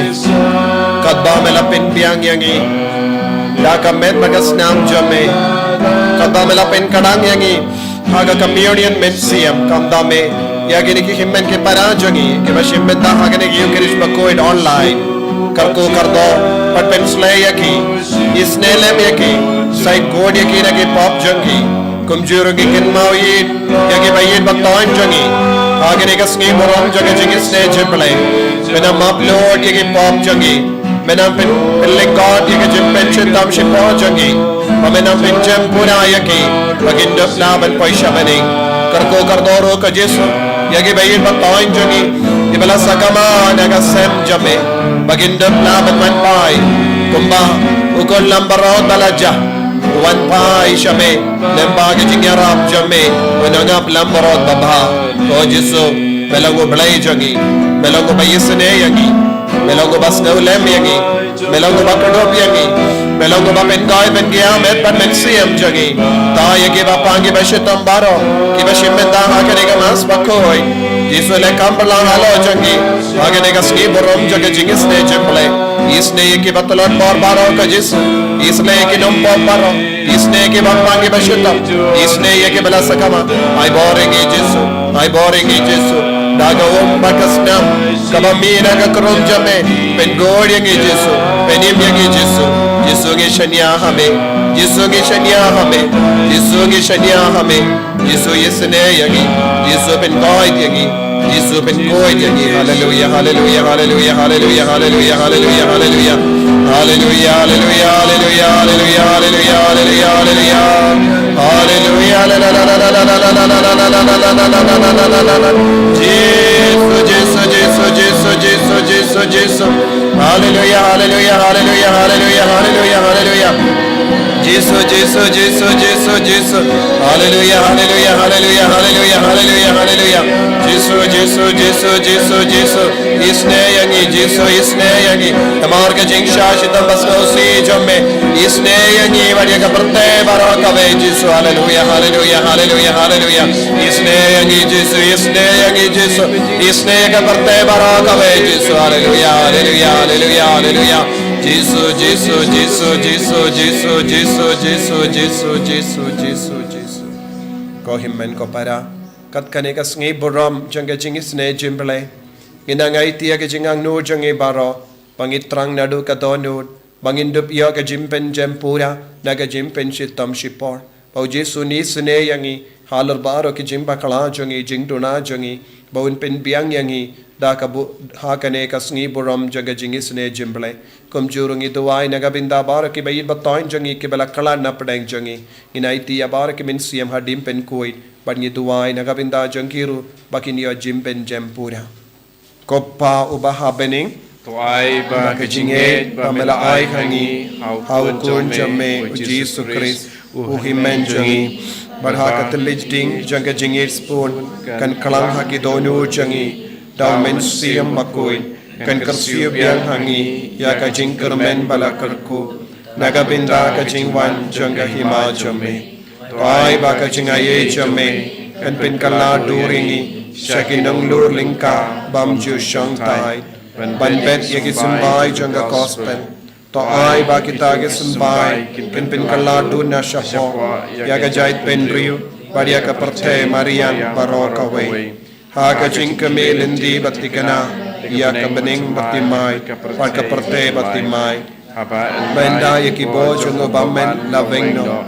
Katba me la pynbiang ïa ngi da ka met bad ka snam jong me, katba me la pynkdang ïa ngi ha ka communion mynsiem, kam da me ïa kine ki hynmen ki para jong ngi kiba shim bynta ha kane ka Eucharist bakhuid online. Kyrkhu kyrdoh bad pynshlei ïa ki, isynei lem ïa ki, sa ïeit ïa ki na ki pop jong ki. Kumjuh ruh ngi kynmaw ïa ki ba ïeit ba thoiñ jong ngi ha kane ka sngi burom jong ka jingisynei jingpyllait. Me nang map lut ïa ki pop jong ngi. Me nang pyn, pynlyngkot ïa ka jingpynshitom shiphor jong ngi. Ba me nang pynjem pura ïa ki ba kin dup lah ban poi sha bneng. Kyrkhu kyrdoh ruh ko Jisu ïa ki ba ïeit ba thoiñ jong ngi, ki ba la sakma na ka sem jong me, ba kin dup lah ban wan phai kumba u khun lambarot ba la jah u wan phai sha me lyngba ka jingïarap jong me, u nang ap lambarot babha. Ko Jisu, me long U Blei jong ngi, me long uba isynei ïa ngi, me long uba sngewlem ïa ngi, me long uba kdup ïa ngi, me long uba pynkoit pynkhia met bad mynsiem jong ngi. To ïa ki ba pang ki ba shitom baroh, ki ba shim bynta ha kane ka Mass bakhuid, Jisu leh kam pynlong halor jong ngi ha kane ka sngi burom jong ka jingisynei jingpyllait. Isynei ïa ki ba tlot bor baroh ko Jisu, isynei ïa ki nongpop baroh, isynei ïa ki ba pang ki ba shitom, isynei ïa ki ba la sakma. Ai bor ïa ngi Jisu, ai bor ïa ngi Jisu, da ka um bad ka snam kaba mih na ka krum jong me. Pynguid ïa ngi Jisu, pynim ïa ngi Jisu. Jisu ngi shaniah ha me, Jisu ngi shaniah ha me, Jisu ngi shaniah ha me. Jisu isynei ïa ngi, Jisu pynkoit ïa ngi, Jisu pynkoit ïa ngi. Haleluia, haleluia, haleluia, haleluia, haleluia, haleluia, haleluia. Haleluia, haleluia, haleluia, haleluia, haleluia, haleluia, haleluia. Haleluia, la, la, la. Jisu, Jisu, Jisu, Jisu, Jisu, Jisu, Jisu. Haleluia, haleluia, haleluia, haleluia, haleluia, haleluia. Jisu, Jisu, Jisu, Jisu, Jisu. Haleluia, haleluia, haleluia, haleluia, haleluia, haleluia. Jisu, Jisu, Jisu, Jisu, Jisu. Isynei ïa ngi Jisu, isynei ïa ngi. Namar ka jingshah shitom ba sngewsih jong me. Isynei ïa ngi bad ïa ka pyrthei baroh kawei Jisu. Haleluia, haleluia, haleluia, haleluia. Isynei ïa ngi Jisu, isynei ïa ngi Jisu. Isynei ïa ka pyrthei baroh kawei Jisu. Haleluia, haleluia, haleluia, haleluia. Jisu, Jisu, Jisu, Jisu. Ko hynmen ko para, kat kane ka sngi burom jong ka jingisynei jingpyllait, ngi nang aiti ïa ka jingangnud jong ngi baroh, ba ngi thrang naduh ka dohnud, ba ngin dup ïoh ka jingpynjem pura na ka jingpynshitom shipor. Ba U Jisu un isynei ïa ngi halor baroh ki jingbakla jong ngi, jingduna jong ngi, ba un pynbiang ïa ngi da ka bu-, ha kane ka sngi burom jong ka jingisynei jingpyllait. Kumjuh ruh ngi duwai na ka bynta baroh ki ba ïeit ba thoiñ jong ngi ki ba la khlad na pdeng jong ngi. Ngin aiti ïa baroh ki mynsiem hadien pynkuid, bad ngi duwai na ka bynta jong ki ruh ba kin ïoh jingpynjem pura. Ko Pa uba ha bneng, to ai ba ka jingngeit ba me la ai ha ngi ha u Khun jong me U Jisu Khrist, u hynmen jong ngi, bad ha ka thylliej ding jong ka jingngeit sbun, kan khlang ha ki dohnud jong ngi da u Mynsiem Bakhuid, kan kyrsiew biang ha ngi ïa ka jingkyrmen ba la kyrkhu na ka bynta ka jingwan jong ka hima jong me. To ai ba ka jingaiei jong me kan pynkylla dur ïa ngi sha ki nonglur lyngkha bym ju shong thait ban bet ïa ki symbai jong ka gospel. To ai ba kita ki symbai kan pynkylla dur na shapoh ïa ka jaitbynriew bad ïa ka pyrthei mariang baroh kawei. Ha ka jingkyrmen lynti bad thikna ïa ka bneng bad thymmai bad ka pyrthei bad thymmai. Haba ynda ïa ki bor jong u bymmen la weng noh,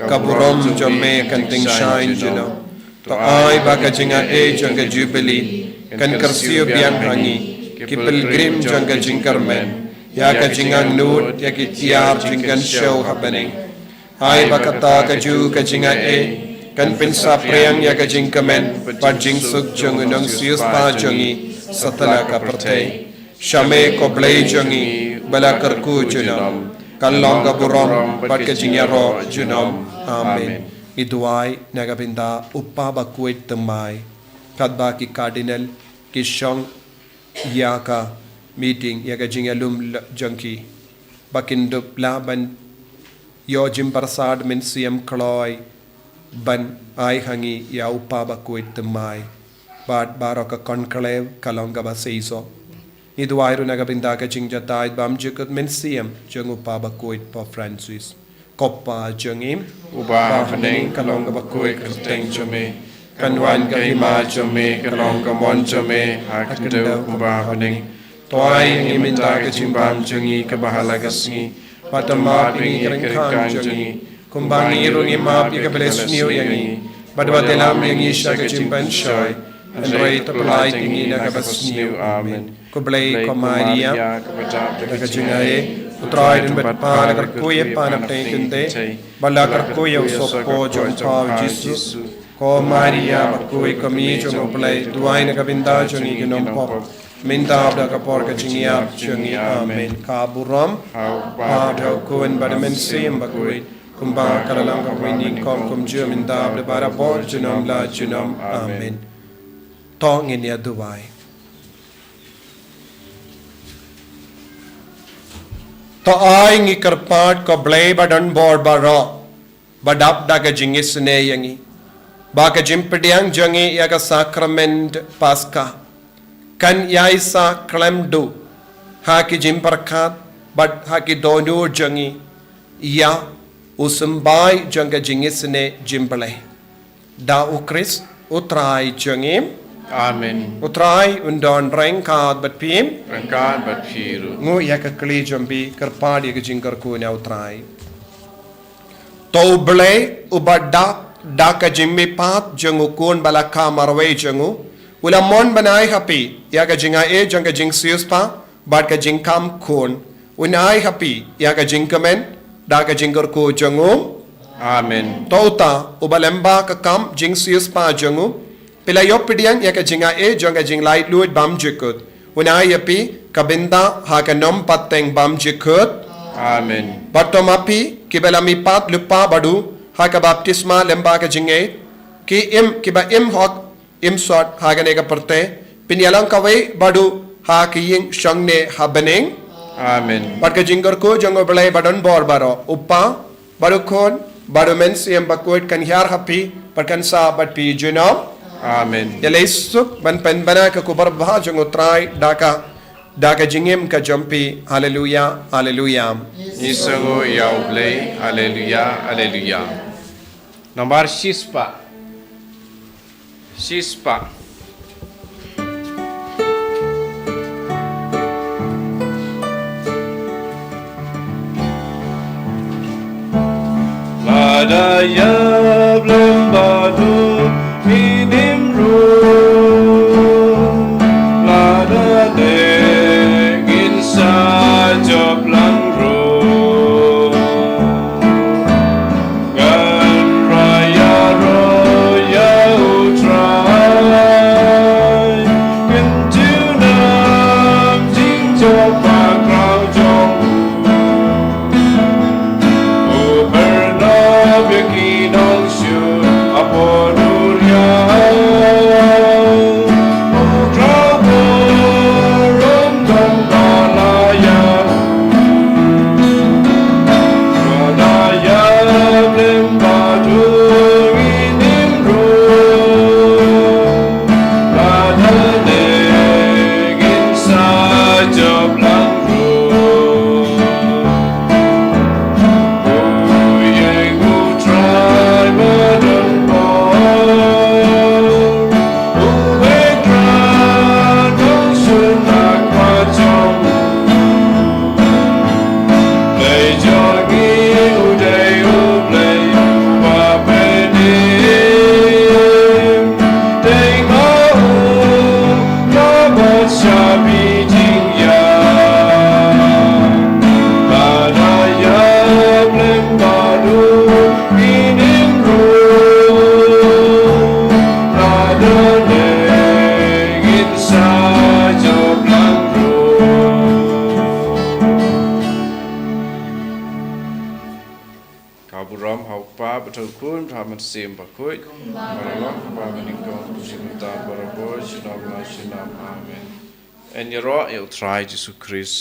ka burom jong me kan tyngshaiñ junom. To ai ba ka jingaiei jong ka Jubili kan kyrsiew biang ha ngi ki pilgrim jong ka jingkyrmen ïa ka jingangnud ïa ki tiar jingkynshew ha bneng. Ai ba kata kajuh ka jingaiei kan pynsaphriang ïa ka jingkmen bad jingsuk jong u nongsiewspah jong ngi satlak ka pyrthei. Sha me ko Blei jong ngi ba la kyrkhu junom, kan long ka burom bad ka jingïaroh junom. Amen. Ngi duwai na ka bynta u Pa Bakhuid thymmai, katba ki Cardinal ki shong ïa ka meeting, ïa ka jingïalum jong ki, ba kin dup lah ban Ïoh jingpyrsad mynsiem kloi ban ai ha ngi ïa u Pa bakhuid thymmai bad baroh ka Conclave ka long kaba seisoh. Ngi duwai ruh na ka bynta ka jingjatai bymjukut mynsiem jong u Pa bakhuid Pope Francis. Ko Pa jong ngi uba ha bneng, ka long kaba khuid ka kyrteng jong me. Kan wan ka hima jong me, kan long ka mon jong me ha ka khyndew kumba ha bneng. To ai ïa ngi mynta ka jingbam jong ngi kaba ha la ka sngi. Bad to map ïa ngi ka ryngkang jong ngi, kumba ngi ruh ngi map ïa kiba la sniew ïa ngi. Bad wat ïalam ïa ngi sha ka jingpynshoi, hynrei to pyllait ïa ngi na kaba sniew. Amen. Ko Blei, ko Maria, kaba dap da ka jingai, U Trai u don bad pha, la kyrkhu ïa pha na pdeng kynthei, bad la kyrkhu ïa u sohpop jong pha u Jisu. Ko Maria bakhuid, ko Mei jong U Blei, duwai na ka bynta jong ngi ki nongpop, mynta bad ha ka por ka jingïap jong ngi. Amen. Ka burom ha U Pa, ha U Khun bad ha U Mynsiem Bakhuid, kumba ka la long kaba nyngkong, kumjuh mynta bad barabor junom la junom. Amen. To ngin ïa duwai. To ai ngi kyrpad, ko Blei ba don bor baroh, ba dap da ka jingisynei ïa ngi, ba ka jingpdiang jong ngi ïa ka sakramen Paska kan ïai sa khlem duh ha ki jingpyrkhat bad ha ki dohnud jong ngi ïa u symbai jong ka jingisynei jong U Blei. Da U Khrist U Trai jong ngi. Amen. U Trai un don ryngkat bad phi. Ryngkat bad phi ruh. Nguh ïa ka kli jong phi, kyrpad ïa ka jingkyrkhu na U Trai. To U Blei uba dap da ka jingmihpat jong U Khun ba la kha marwei jong u, u la mon ban ai ha phi ïa ka jingai jong ka jingsiewspah bad ka jingkam khun. Un ai ha phi ïa ka jingkmen da ka jingkyrkhu jong u. Amen. To uta uba lyngba ka kam jingsiewspah jong u phi la ïoh pdiang ïa ka jingai jong ka jinglaitluid bymjukut, un ai ïa phi ka bynta ha ka nongpateng bymjukut. Amen. Bad to ma phi kiba la mihpat lypa bad u ha ka baptisma lyngba ka jingngeit, ki im, kiba im hok im sot ha kane ka pyrthei, phin ïalang kawei bad u ha ka ïing shongneh ha bneng. Amen. Bad ka jingkyrkhu jong U Blei ba don bor baroh, U Pa bad U Khun bad U Mynsiem Bakhuid kan hiar ha phi bad kan sah bad phi junom. Amen. Ïaleh suk ban pynbna ka khubor babha jong U Trai da ka, da ka jingim ka jong phi. Haleluya, haleluya. Ngi sngewnguh ïa U Blei. Haleluya, haleluya. Nambar shispah. Shispah. Lada ïap lem bad u ngi nym rung, lada dei ngin sa jop lang ruh. Ngan rai ïaroh ïa U Trai, kan junom jingjop bakhraw jong u. U pynlong ïa ki nongshun hapoh duriaw. U khraw burom don ba la ïa u. Lada ïap lem bad u ngi nym rung, lada dei ngin sa jop lang ruh. U ïeng U Trai ba don bor. U Blei Trai nongshun ha khmat jong u. Blei jong ngi u dei U Blei uba pynïaid. Dei ma u ka bad sha phi jingïap. Lada ïap lem bad u ngi nym rung, lada dei ngin sa jop lang ruh. Ka burom ha U Kpa bad ha U Khun bad ha U Mynsiem Bakhuid. Kumba la long, kumba mynnyngkong, kumjuh mynta, barabor, junom la junom. Amen. Ngin ïaroh ïa U Trai Jisu Khrist.